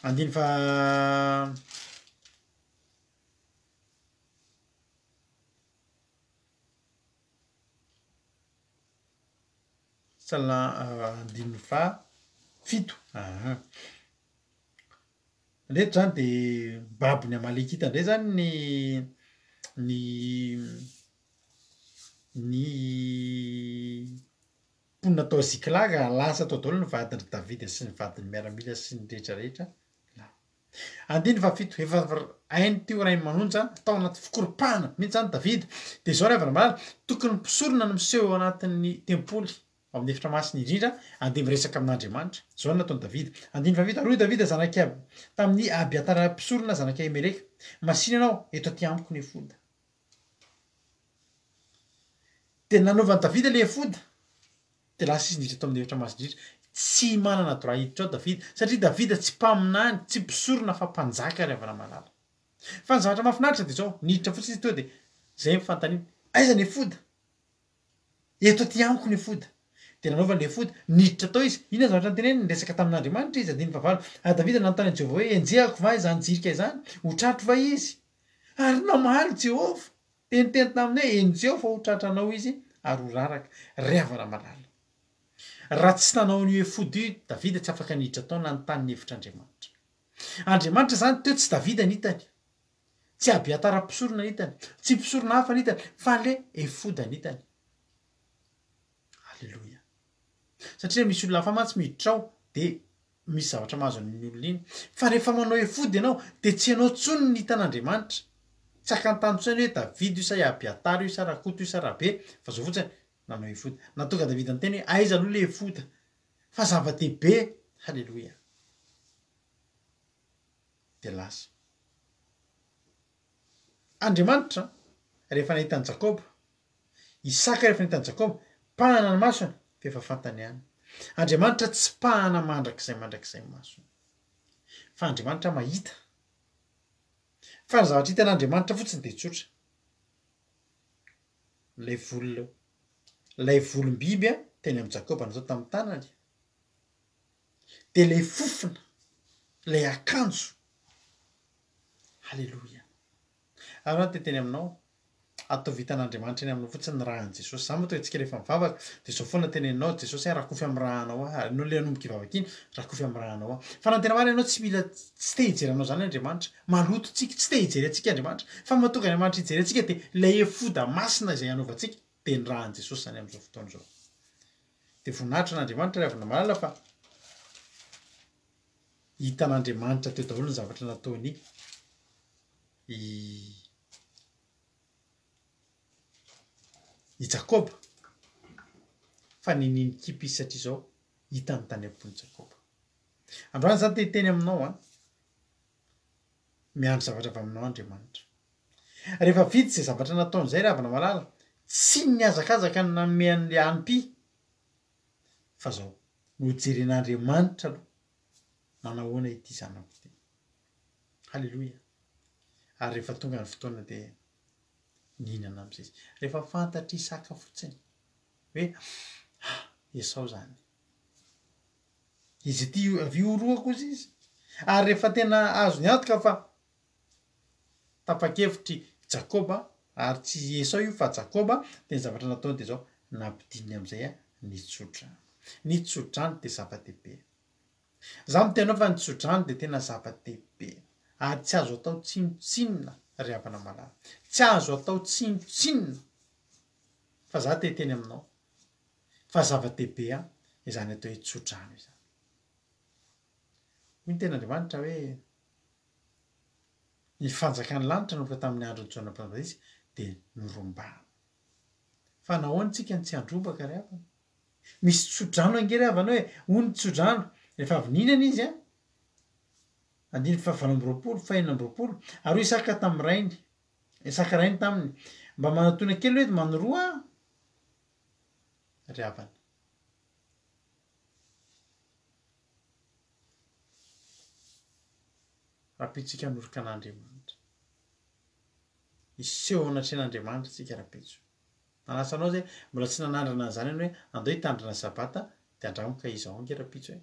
Andiny faha Sala andininy faha fito. Aha. Reto zany de babon'ny Amalekita ndray zany ny ny ny mponina tao Ziklaga, lasa tao daholo ny vadin-dry Davida sy ny vadin'ny miaramila sy ny rehetra rehetra. Andininy fahafito, Efa hainy teo Rainimanonja, tao anaty fikoropahana mihitsy izany Davida. Dia izao ry havana malala, tokony ny mpisorona no miseho eo anatin'ny tempoly, ao amin'ny efitra masina indrindra, andeha miresaka amin'Andriamanitra. Izao no nataon'i Davida. Andininy fahafito, Ary hoy Davida zanak'i Ab, tamin'i Abiatara mpisorona zanak'i Ahimeleka, Masìna ianao, eto aty amiko ny efoda. Dia nanaovan'i Davida ilay efoda. Dia lasa izy niditra tao amin'ny efitra masina indrindra. Tsy manana droit hiditra ao Davida, satria Davida tsy mpaminany, tsy mpisorona fa mpanjaka ry havana malala. Fa ny zavatra mahafinaritra dia izao, niditra fotsiny izy teo dia izay ny fanontaniana, aiza ny efoda? Eto aty amiko ny efoda. Dia nanaovany ilay efoda, niditra tao izy. Inona ny zavatra noteneniny? Niresaka tamin'Andriamanitra izy, andininy fahavalo. Ary Davida nanontany an'i Jehovah hoe, Henjehako va izany jirika izany? Ho tratro va izy? Ary namaly Jehovah. Dia niteny taminy hoe, Enjeho fa ho tratranao izy ary ho raraka. Ry havana malala, raha tsy nanao an'io efoda io i Davida, tsy afaka niditra tao nanontany ny hevitr'Andriamanitra. Andriamanitra izany teo tsy Davida ny hitany, tsy Abiatara mpisorona ny hitany, tsy mpisorona hafa ny hitany, fa ilay efoda ny hitany. Aleloia. Satria misy olona hafa mantsy miditra ao dia misy zavatra mahazo an'iny olona iny. Fa rehefa manao efody ianao dia tsy ianao intsony ny hitan'Andriamanitra. Tsy hakantany intsony hoe Davida io sa i Abiatara io sa Rakoto io sa Rabe, fa zao fotsiny, nanao efoda. Nahatonga Davida niteny hoe aiza aloha ilay efoda? Fa zava-dehibe. Haleloia. Dia lasa. Andriamanitra rehefa nahita an'i Jakoba, Isaka rehefa nahita an'i Jakoba, pahana ny masony, fa efa fantany ihany. Andriamanitra tsy pahana mandrakizay mandrakizay ny masony. Fa Andriamanitra mahita. Fa ny zavatra hitan'Andriamanitra fotsiny dia tsotra. Ilay volo, ilay volom-biby teny amin'i Jakoba natao tamin'ny tanany, dia ilay fofona, ilay akanjo. Haleloia. Ary aho te hiteny aminao, ataovy hitan'Andriamanitra eny aminao fotsiny ny ràn'i Jesosy. Izany mahatonga antsika rehefa mivavaka dia izao foana teneninao, Jesosy a, rakofy amin'ny rànao aho. Ary ianao ilay hanomboka hivavaka iny, rakofy amin'ny rànao aho. Fa raha ny tena marina ianao tsy mila, tsy te hijery anao izany Andriamanitra. Maloto tsika, tsy te hijery antsika Andriamanitra. Fa ny mahatonga Andriamanitra hijery antsika dia ilay efoda masina izay anaovantsika, dia ny ràn'i Jesosy izany amin'izao fotoana izao. Dia voninahitra an'Andriamanitra ry havana malala fa hitan'Andriamanitra teo daholo ny zavatra nataony i i Jakoba, fa niniany nikipy izy satria izao hitany tany am-pon'i Jakoba. Androany izaho te hiteny aminao an, miandry zavatra avy aminao Andriamanitra. Rehefa vita izay zavatra nataony izay ry havana malala, tsy nihazakazaka ny nanome an'ilay hanim-py, fa izao, nojeren'Andriamanitra aloha, manahoana ity zanako ity. Haleloia! Ary rehefa tonga ny fotoana dia nihinana amin'izay izy. Rehefa fantatr'i Isaka fotsiny hoe ah, Esao izany. Izy ity avy horohako hozy izy. Ary rehefa tena azony antoka fa tapa-kevitr'i Jakoba. Ary tsy i Esao io fa Jakoba, dia ny zavatra nataony dia izao, nampidininy amin'izay ny tsodrano. Ny tsodrano dia zava-dehibe. Izaho miteny anao fa ny tsodrano dia tena zava-dehibe. Ary tsy azo atao tsinontsinona ry havana malala. Tsy azo atao tsinontsinona. Fa izaho te hiteny aminao fa zava-dehibe izany atao hoe tsodrano izany. Hoy ny tenin'Andriamanitra hoe. Ny fanjakan'ny lanitra nanomboka tamin'ny andron'i Jaona Mpanao Batisa dia norombahana. Fa nahoana isika no tsy handrombaka ry havana? Misy tsodrano ange ry havana hoe, hoy ny tsodrano, rehefa avy nihinana izy an, andininy fahavalo amby roapolo, fahenina amby roapolo, ary hoy Isaka tamin'ny rainy, Isaka rainy taminy, mba manatona kely hoe manoroa aho, ry havana. Rahampitso isika hanoroka an'Andriamanitra. Hiseho eo anatrehan'Andriamanitra isika rahampitso. Manasa anao izay mbola tsy nanandrana an'izany ianao hoe andao hitandrina ny sabata dia andramo ka izao ange rahampitso e.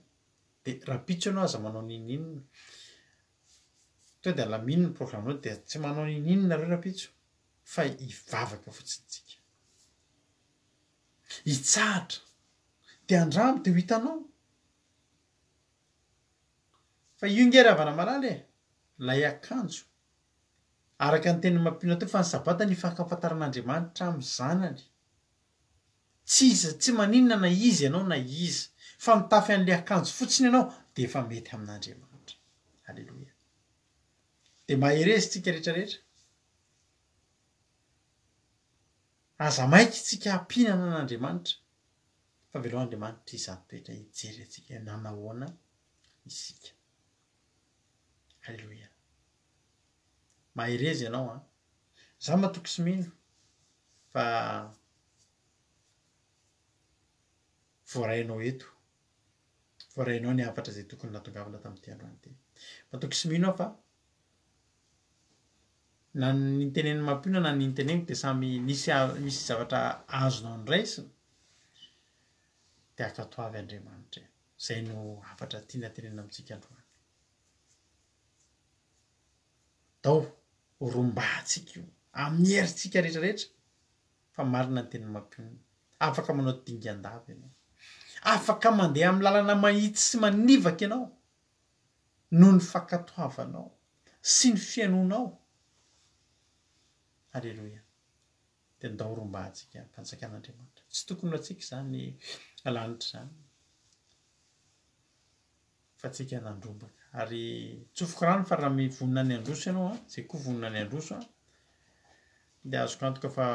Dia rahampitso ianao aza manao n'inon'inona. Tonga dia alamino ny programme-nao dia tsy manao n'inon'inona nareo rahampitso fa hivavaka fotsiny tsika. Hitsahatra. Dia andramo dia ho hitanao. Fa io nge ry havana malala e, lay akanjo. Araka ny tenin'i Mampionona teo fa ny sabata ny ifankafantaran'Andriamanitra amin'ny zanany. Tsy iza, tsy maninona na iza ianao na iza, fa mitafy an'ilay akanjo fotsiny ianao dia efa mety amin'Andriamanitra. Aleloia. Dia mahereza tsika rehetra rehetra. Aza maika tsika hampinana an'Andriamanitra. Fa avelao Andriamanitra hizaha toetra hijery antsika hoe nanahoana isika. Aleloia. Mahereza ianao an. Za matoky sy mino fa voarainao eto. Voarainao ny hafatra izay tokony natongavana tamin'ity androany ity. Matoky sy mino aho fa na ny nitenenin'i Mampionona na ny niteneniko dia samy nisy misy zavatra azonao noraisina dia ankatoavy Andriamanitra e. Izay no hafatra tiana tenenina amintsika androany. Ndao ho rombahantsika io amin'ny herintsika rehetra rehetra fa marina ny tenin'i Mampionona. Afaka manao dingan-dava ianao. Afaka mandeha amin'ny lalana mahitsy sy manivaka ianao. noho ny fankatoavanao sy ny fihainoanao. Aleloia. Dia ndao rombahantsika ny fanjakan'Andriamanitra. Tsy tokony ho antsika izany lanitra izany, fa antsika nandrombaka. Ary tsofiko rano fa raha mivonona ny handroso ianao an, izay koa vonona ny handroso an, dia azoko antoka fa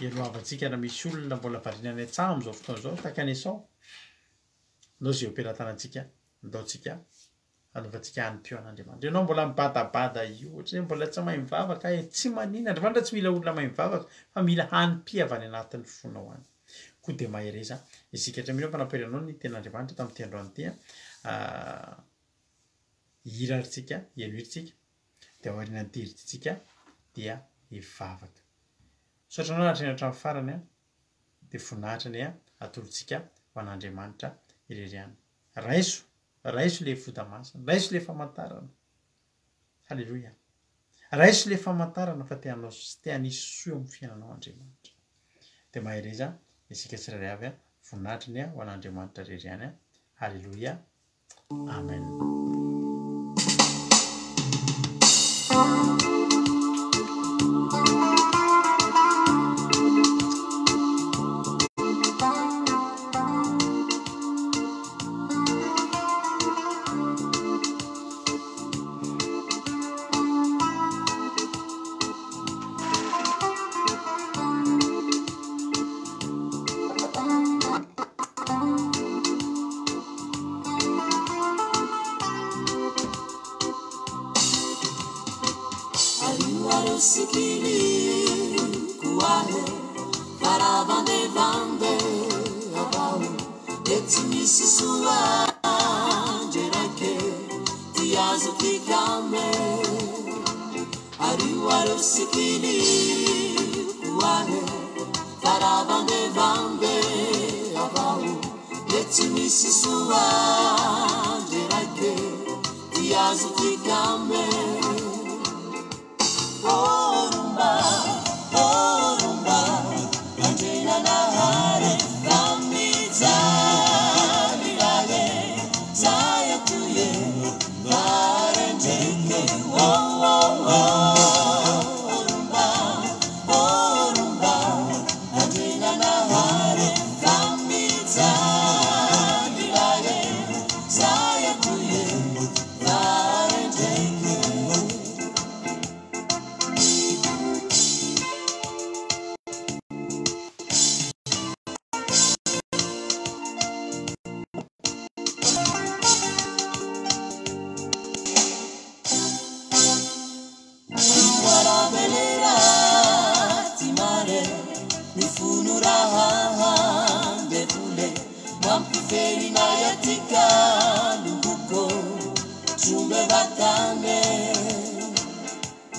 helohavantsika raha misy olona mbola variana any an-tsaha amin'izao fotoana izao, tahaka an'i Esao. Ndao izay eo am-pelatanantsika, ndao tsika hanaovantsika hanim-peo an'Andriamanitra. Ianao mbola mibadabada io, ohatran'ny hoe mbola tsy mahay mivavaka e, tsy maninona, Andriamanitra tsy mila olona mahay mivavaka fa mila hanim-py avy any anatin'ny fonao any. Koa dia mahereza isika. Hatramin'io aho fa nampiely anao ny tenin'Andriamanitra tamin'ity androany ity. Hihira ary tsika, heno hira tsika, dia aorianan'ity hira ity tsika dia hivavaka. Misaotra anao nahatreny hatramin'ny farany an. dia voninahitra anie atolotsika ho an'Andriamanitra irery ihany. Raiso, raiso ilay efoda masina, raiso ilay famantarana. Haleloia. Raiso ilay famantarana fa te hanao te hanisy soa eo amin'ny fiainanao Andriamanitra. Dia mahereza isika tsirairay avy, voninahitra anie ho an'Andriamanitra irery ihany. Haleloia. Amen. vatane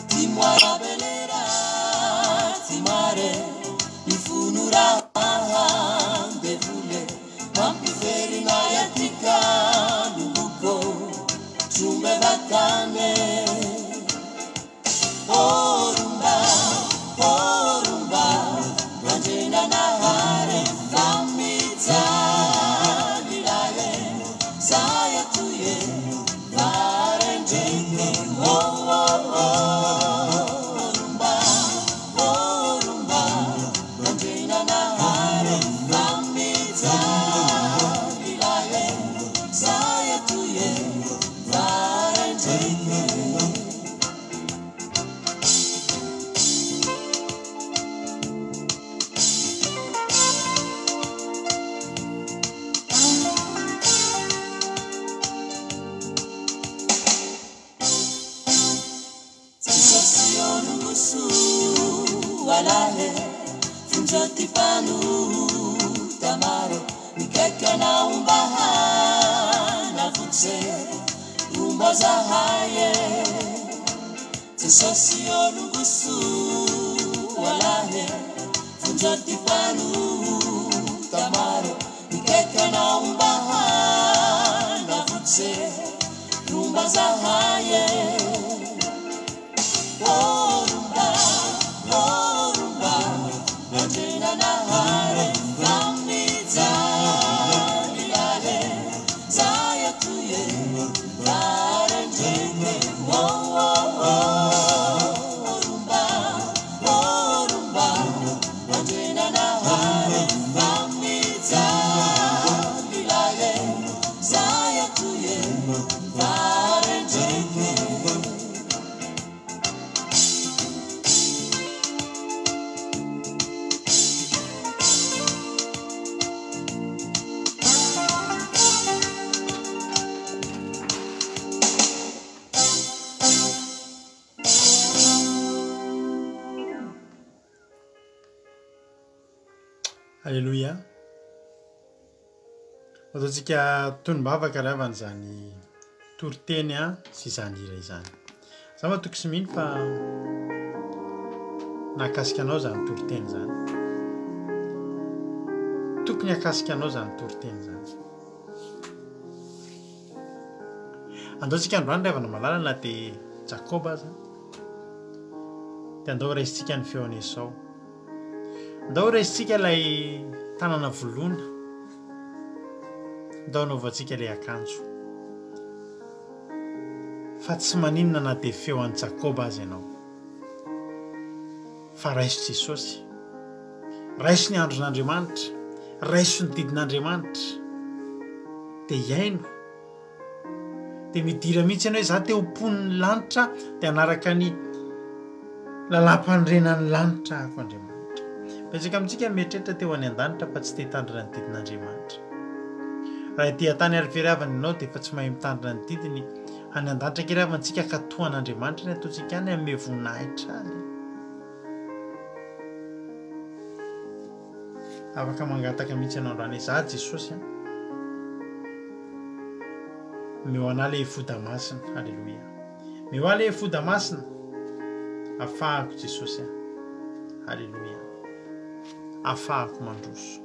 Ty moarabelera ty mare Mifonora andevole Mampiverina atika loboko Trombe vatane Orumba, orumba Andriananahary Famijalilale Zay atoye Varendreke Oh, oh, oh Orumba, orumba Andriananahary Famijalilale Zay atoye Varendreke. Jesosy olongoso alahe Vonjeo ty mpanota maro Mikaiky anao mba hanavotse Romba zahay e Jesosy olongoso alahe Vonjeo ty mpanota maro Mikaiky anao mba hanavotse Romba zahay e Orumba, orumba, Andriananahary Famijalilale Zay atoye Varendreke Oh, oh, oh Orumba, orumba, Andriananahary Famijalilale Zay atoye Varendreke. Alléluia. Ataontsika tonom-bavaka ry havana izany toriteny sy izany hira izany. Za matoky sy mino fa nahakasika anao izany toriteny izany. Tokony hahakasika anao izany toriteny izany. Andao tsika androany ry havana malala na dia Jakoba aza. Dia andao raisintsika ny feon'i Esao. Andao raisintsika ilay tanana voloina. Andao anaovantsika ilay akanjo. Fa tsy maninona na dia feo an'i Jakoba aza ianao. Fa raiso Jesosy. Raiso ny andron'Andriamanitra. Raiso ny didin'Andriamanitra. Dia hiaino. Dia midira mihitsy ianao hoe za te ho mponin'ny lanitra dia hanaraka ny lalàm-panorenan'ny lanitra ako Andriamanitra. Betsaka amintsika ny mieritreritra te ho any an-danitra fa tsy te hitandrina ny didin'Andriamanitra. Raha ety an-tany ary very havana ianao dia efa tsy mahay mitandrina ny didiny. Any an-danitra akia ry havana tsika ka toa an'Andriamanitra ny ataontsika any hanome voninahitra azy. Afaka mangataka mihitsy ianao androany hoe za Jesosy an. Omeo anah le efoda masina. Alléluia. Omeo ahy le efoda masina. Afahako Jesosy an. Alléluia. Afahako mandroso.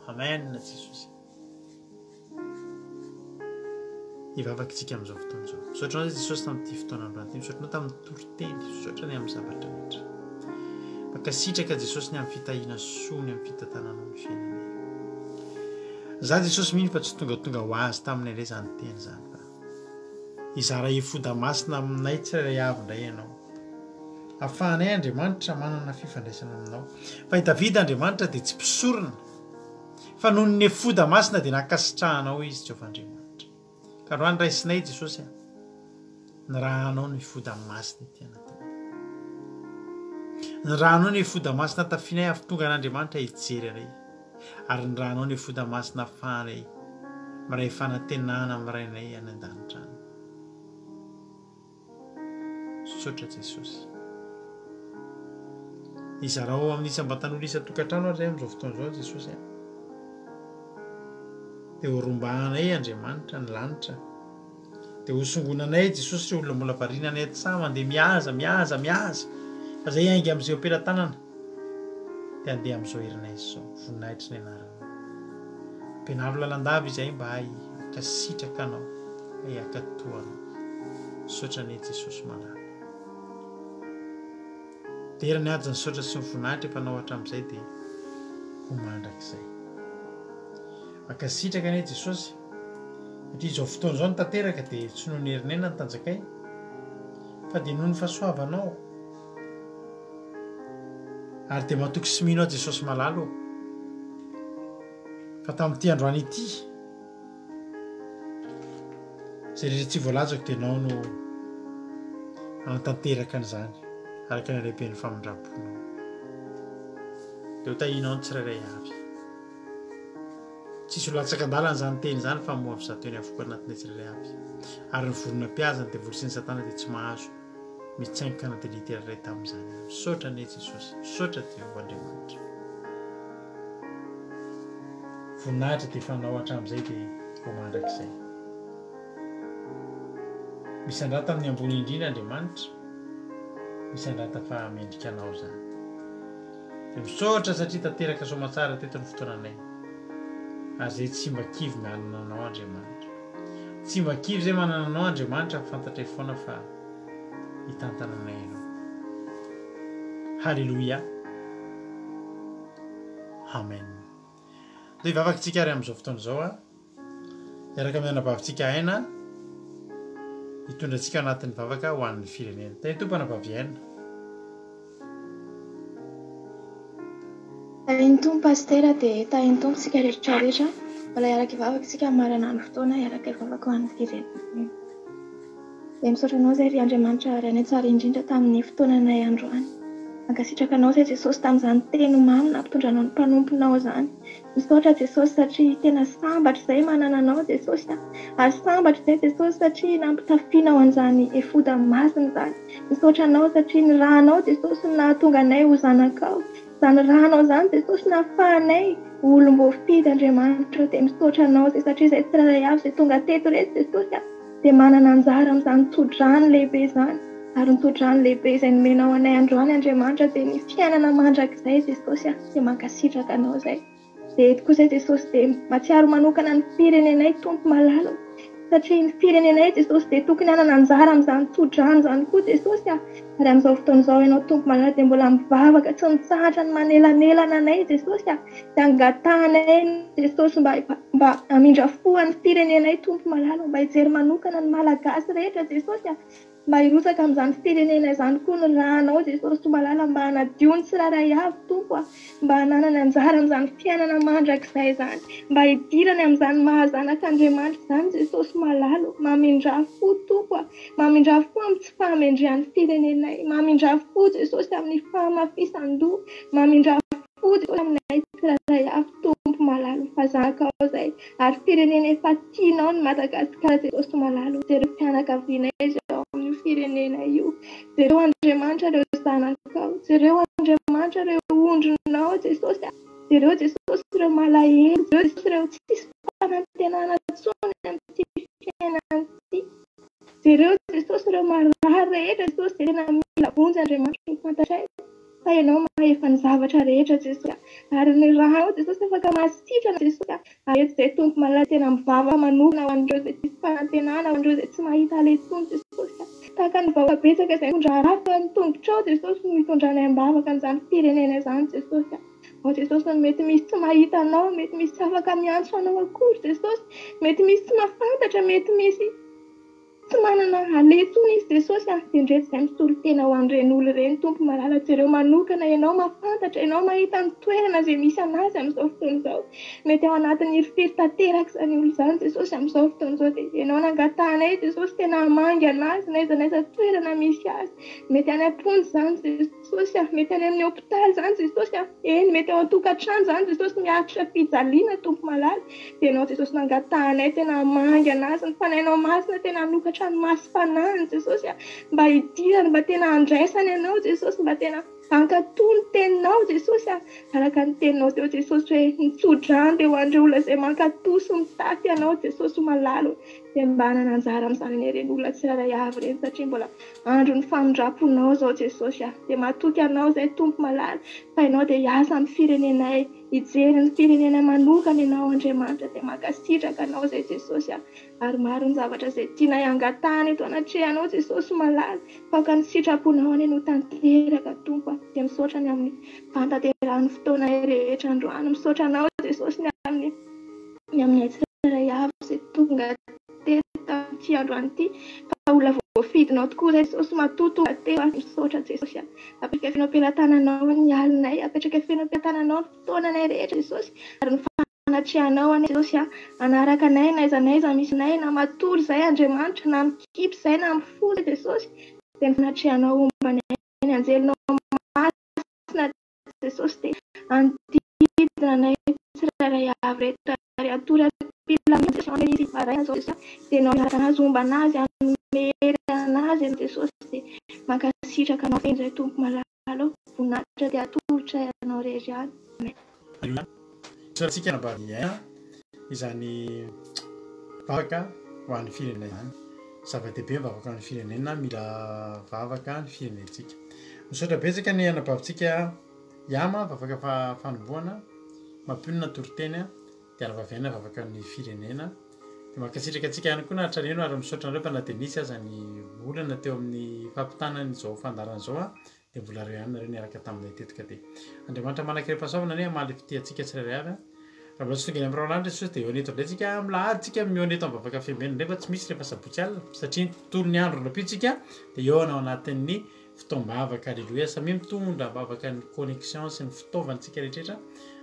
Amen Jesosy. Hivavaka isika amin'izao fotoana izao. Misaotra anao Jesosy tamin'ity fotoana androany ity. Misaotra anao tamin'ny toriteny. Misaotra ny amin'ny zavatra rehetra. Mankasitraka Jesosy ny amin'ny fitahiana soa ny amin'ny fitantananao ny fiainanay. Za Jesosy mino fa tsy tongatonga ho azy taminay indray izany teny izany fa hizara efoda masina aminay tsirairay avy indray ianao. Afahanay Andriamanitra manana fifandraisana aminao. Fa i Davida Andriamanitra dia tsy mpisorona. Fa noho ny efoda masina dia nankasitrahanao izy, Jehovah Andriamanitra. Ka androany raisinay, Jesosy a, ny rahanao no efoda masina ety anatinay. Ny rahanao no efoda masina tafianay avy tonga an'Andriamanitra hijery anay. Ary ny rahanao no efoda masina afahanay miray fanantenana amin'ny Rainay any an-danitra any. Misaotra Jesosy. Izarao amin'ny isam-batan'olona isan-tokantrano ary amin'izao fotoana izao Jesosy a. Dia ho rombahanay Andriamanitra ny lanitra. Dia hosongonanay Jesosy ireo olona mbola variana any an-tsaha mandeha mihaza, mihaza, mihaza. Fa izay hiainga amin'izay eo am-pelatanana dia handeha amin'izao herinay izao. Voninahitry ny anaranao. Ampianaro lalandava izahay mba hahay hankasitraka Anao, hahay hankatò Anao. Misaotra anie Jesosy malala. Dera ny haja ny saotra sy ny voninahitra efa anao hatramin'izay dia ho mandrakizay. Mankasitraka anie Jesosy satria izao fotoana izao no tanteraka dia tsy noho ny herinena ny tanjakay fa dia noho ny fahasoavanao. Ary dia matoky sy mino aho Jesosy malala ô fa tamin'ity androany ity Izay rehetra tsy voalazako dia Ianao no hanatanteraka an'izany araka ny halehiben'ny famindram-ponao. Dia ho tahianao ny tsirairay avy. Tsisy ho latsaka an-dalana izany teny izany fa moa avy zato eny avokoa anatin'ny tsirairay avy. Ary ny vorona mpihaza ny devoly sy ny satana dia tsy mahazo mitsaingoka na dia litera iray tamin'izany. Misaotra anie Jesosy. Misaotra Jehovah Andriamanitra. Voninahitra dia fanao hatramin'izay dia ho mandrakizay. Misandrata amin'ny ambony indrindra Andriamanitra. Misandrata fa mendrika anao izany. Dia misaotra satria tanteraka soamatsara teto ny fotoananay. Ary izay tsy mba kivy manana anao Andriamanitra. Tsy mba kivy izay manana anao Andriamanitra fa fantatray foana fa hitantana anay ianao. Haleloia. Amen. Dia hivavaka isika ary amin'izao fotoana izao a. Hiaraka amin'ny anabavintsika Aina hitondra antsika anatin'ny vavaka ho an'ny firenena. Tahin'ny Tompo anabavy Aina. Tahin'ny Tompo Pasitera dia tahin'ny Tompo tsika rehetra rehetra. Mbola hiaraka hivavaka isika hamarana ny fotoana hiaraka hivavaka ho an'ny firenena. Dia misaotra Anao izay ry Andriamanitra Rainay tsara indrindra tamin'ny fotoananay androany. Mankasitraka Anao izay Jesosy tamin'izany teny mamy nampitondranao ny mpanomponao izany. Misaotra Jesosy satria tena sambatra izay manana Anao Jesosy a! Ary sambatra izay Jesosy satria nampitafianao an'izany efoda masina izany. Misaotra Anao satria ny rànao Jesosy no nahatonga anay ho zanakao. Izany rànao izany Jesosy nahafahanay ho olom-boafidy Andriamanitra. Dia misaotra Anao izay satria izay tsirairay avy izay tonga teto ireto Jesosy a! dia manana anjara amin'izany tso-drano lehibe izany, ary ny tso-drano lehibe izay nomenao anay androany Andriamanitra dia ny fiainana mandrakizay Jesosy a, dia mankasitraka Anao izay. Dia eto koa izay Jesosy dia mahatsiaro manokana ny firenenay Tompo malala o, satria ny firenenay Jesosy dia tokony hanana anjara amin'izany tso-drano izany koa Jesosy a, ary amin'izao fotoana izao Ianao Tompo malala dia mbola mivavaka tsy mitsahatra ny manelanelana anay Jesosy a, Dia angatahanay Jesosy mba mba hamindra fo an'ny firenenay Tompo malala mba hijery manokana ny Malagasy rehetra Jesosy a! Mba hirotsaka amin'izany firenena izany koa ny rànao Jesosy malala mba hanadio ny tsirairay avy Tompo a! Mba hananany anjara amin'izany fiainana mandrakizay izany mba hidirany amin'izany maha zanak'Andriamanitra izany Jesosy malala o! Mamindrà fo Tompo a! Mamindrà fo amin'ny tsy fahamendrehan'ny firenenay mamindrà fo Jesosy amin'ny fahamafisan-doha mamindrà Fody aminay tsirairay avy Tompo malala fa zanakao zay ary firenena efa tianao ny Madagascar Jesosy malala jereo fianakavianay izay ao amin'io firenena io jereo Andriamanitra ireo zanakao jereo Andriamanitra ireo ondrinao Jesosy a jereo Jesosy ireo malahelo jereo Jesosy ireo tsisy fanantenana intsony amin'ity fiainana ity jereo Jesosy ireo marary rehetra Jesosy tena mila vonjy Andriamanitra ho fantatray Fa Ianao mahefa ny zavatra rehetra Jesosy a! Ary ny ranao Jesosy afaka mahasitrana Jesosy a! Ary eto izay Tompo malala tena mivavaka manokana ho an'ireo izay tsisy fanantenana, ho an'ireo izay tsy mahita aleha intsony Jesosy a! Tahaka ny vahoaka betsaka izay mitondra rafitra ny tongotrao Jesosy no hitondranay am-bavaka an'izany firenena izany Jesosy a! Ao Jesosy no mety misy tsy mahita Anao, mety misy tsy afaka miantso Anao akory Jesosy, mety misy tsy mahafantatra, mety misy Tsy manana aleha intsony izy Jesosy a! Dia ndreto izay misolo tena ho an'ireny olona ireny Tompo malala jereo manokana Ianao mahafantatra Ianao mahita ny toerana izay misy anazy amin'izao fotoana izao mety ao anatin'ny hirifiry tanteraka izany olona izany Jesosy amin'izao fotoana izao dia Ianao nangatahanay Jesosy tena hamangy anazy n'aiza n'aiza toerana misy azy mety any am-ponja izany Jesosy a! Mety any amin'ny hopitaly izany Jesosy a! Eny mety ao an-tokantrano izany Jesosy miaritra fijaliana Tompo malala Dia Ianao Jesosy nangatahanay tena hamangy anazy, ny Fanahinao Masina tena hanokatra ny masom-panahiny Jesosy a, mba hidirany, mba tena handraisany Anao Jesosy, mba tena hankatò ny Teninao Jesosy a, araka ny Teninao teo Jesosy hoe ny tso-drano dia ho an'ireo olona izay mankatò sy mitafy Anao Jesosy malala o. Dia mba hanana anjara amin'izany anie ireny olona tsirairay avy ireny satria mbola andron'ny famindram-ponao izao Jesosy a. Dia matoky anao izay Tompo malala fa ianao dia hiasa amin'ny firenenay, hijery ny firenenay manokana ianao Andriamanitra. Dia mankasitraka anao izay Jesosy a. Ary maro ny zavatra izay tianay hangatahana eto anatrehanao Jesosy malala fa aoka ny sitraponao anie no tanteraka Tompo a. Dia misaotra ny amin'ny fahantanterahan'ny fotoanay rehetra androany. Misaotra anao Jesosy ny amin'ny ny aminay tsirairay avy izay tonga teto tamin'ity androany ity fa olona voafidinao tokoa izay Jesosy matoa tonga teo ary misaotra Jesosy a. Apetraka feno am-pelatananao ny alinay, apetraka feno am-pelatananao ny fotoananay rehetra Jesosy ary ny fanatrehanao anie Jesosy a hanaraka anay n'aiza n'aiza misy anay na matory izay Andriamanitra na mikipy izay na mifoha izay Jesosy dia ny fanatrehanao homba anay ny anjelinao masina Jesosy dia hanodidina anay tsirairay avy reto ary hatory am-pilaminana Jesosy izy maraina izao Jesosy dia ianao miaraka anazy homba anazy hanome hery anazy ianao Jesosy dia mankasitraka anao feno izay Tompo malala ô voninahitra dia atolotra anao irery ihany Amen. Aleloia. Misaotra antsika anabavy Aina izany vavaka ho an'ny firenena izany. Zava-dehibe ny vavaka ho an'ny firenena, mila vavaka ny firenentsika. Misaotra betsaka ny anabavintsika Yama, vavaka fanombohana, mampionona toriteny, dia anabavy Aina vavaka ny firenena. Dia mankasitraka antsika ihany koa naharitra neno ary misaotra anareo fa na dia nisy aza ny olana teo amin'ny fampitana an'izao fandaharana izao dia mbola reo ihany nareo niaraka taminay teto ka dia Andriamanitra manan-karem-pahasoavana anie hamaly fitia antsika tsirairay avy a. Raha mbola tsy tonga eny amin'ny rahona Jesosy dia eo eto indray tsika amin'ny lahady tsika mihaona eto amin'ny vavaka fiambenana indray fa tsy misy rehefa sabotsy alina satria ny tontolon'ny andro rahampitso tsika dia eo anao anatin'ny fotoam-bavaka aleloia samia mitondra am-bavaka ny connexion sy ny fitaovantsika rehetra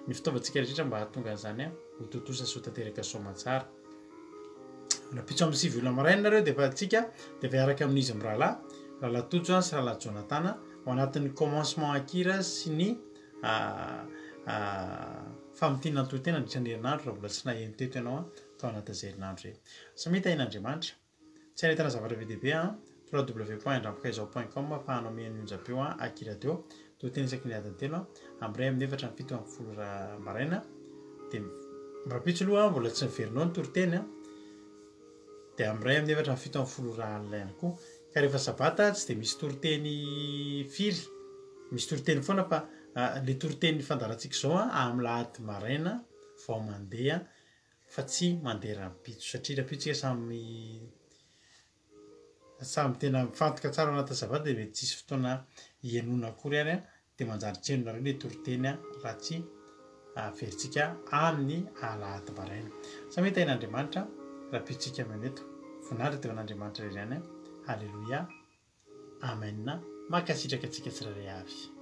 ny fitaovantsika rehetra mba hahatonga an'izany ho tontosa sy ho tanteraka soamantsara. Rahampitso amin'ny 9 ora maraina nareo dia efa tsika dia efa hiaraka amin'izy mirahalahy, Rahalahy Tojo sy Rahalahy Jonathan ao anatin'ny commencement Akira sy ny famintinana toriteny nandritra ny herinandro raha mbola tsy naheno teto ianao tao anatin'izay herinandro izay. Samia tahian'Andriamanitra. Tsy ahitana zavatra be dia be an, www.andrambokaizao.com ahafahanao mihaino ny onjam-peo an, Aki Radio, toriteny isaky ny adiny telo an, amin'ny iray amin'ny efatra amin'ny 17 ora maraina, dia rahampitso aloha mbola tsy miverina ao ny toriteny an, dia amin'ny iray amin'ny efatra amin'ny 17 ora alina ihany koa. Ka rehefa sabata tsy dia misy toriteny firy, misy toriteny foana fa le toriteny fandaharantsika izao an, amin'ny lahady maraina vao mandeha fa tsy mandeha rahampitso satria rahampitso tsika samy samy tena mifantoka tsara ao anatin'ny sabata dia mety tsisy fotoana hihainoana akory ary dia manjary tsy henonareo ilay toriteny raha tsy averintsika amin'ny alahady maraina. Samy tahin'Andriamanitra rahampitso tsika mihaona eto. Voninahitra dia ho an'Andriamanitra irery ihany. Haleloia. Amen. Mankasitraka antsika tsirairay avy.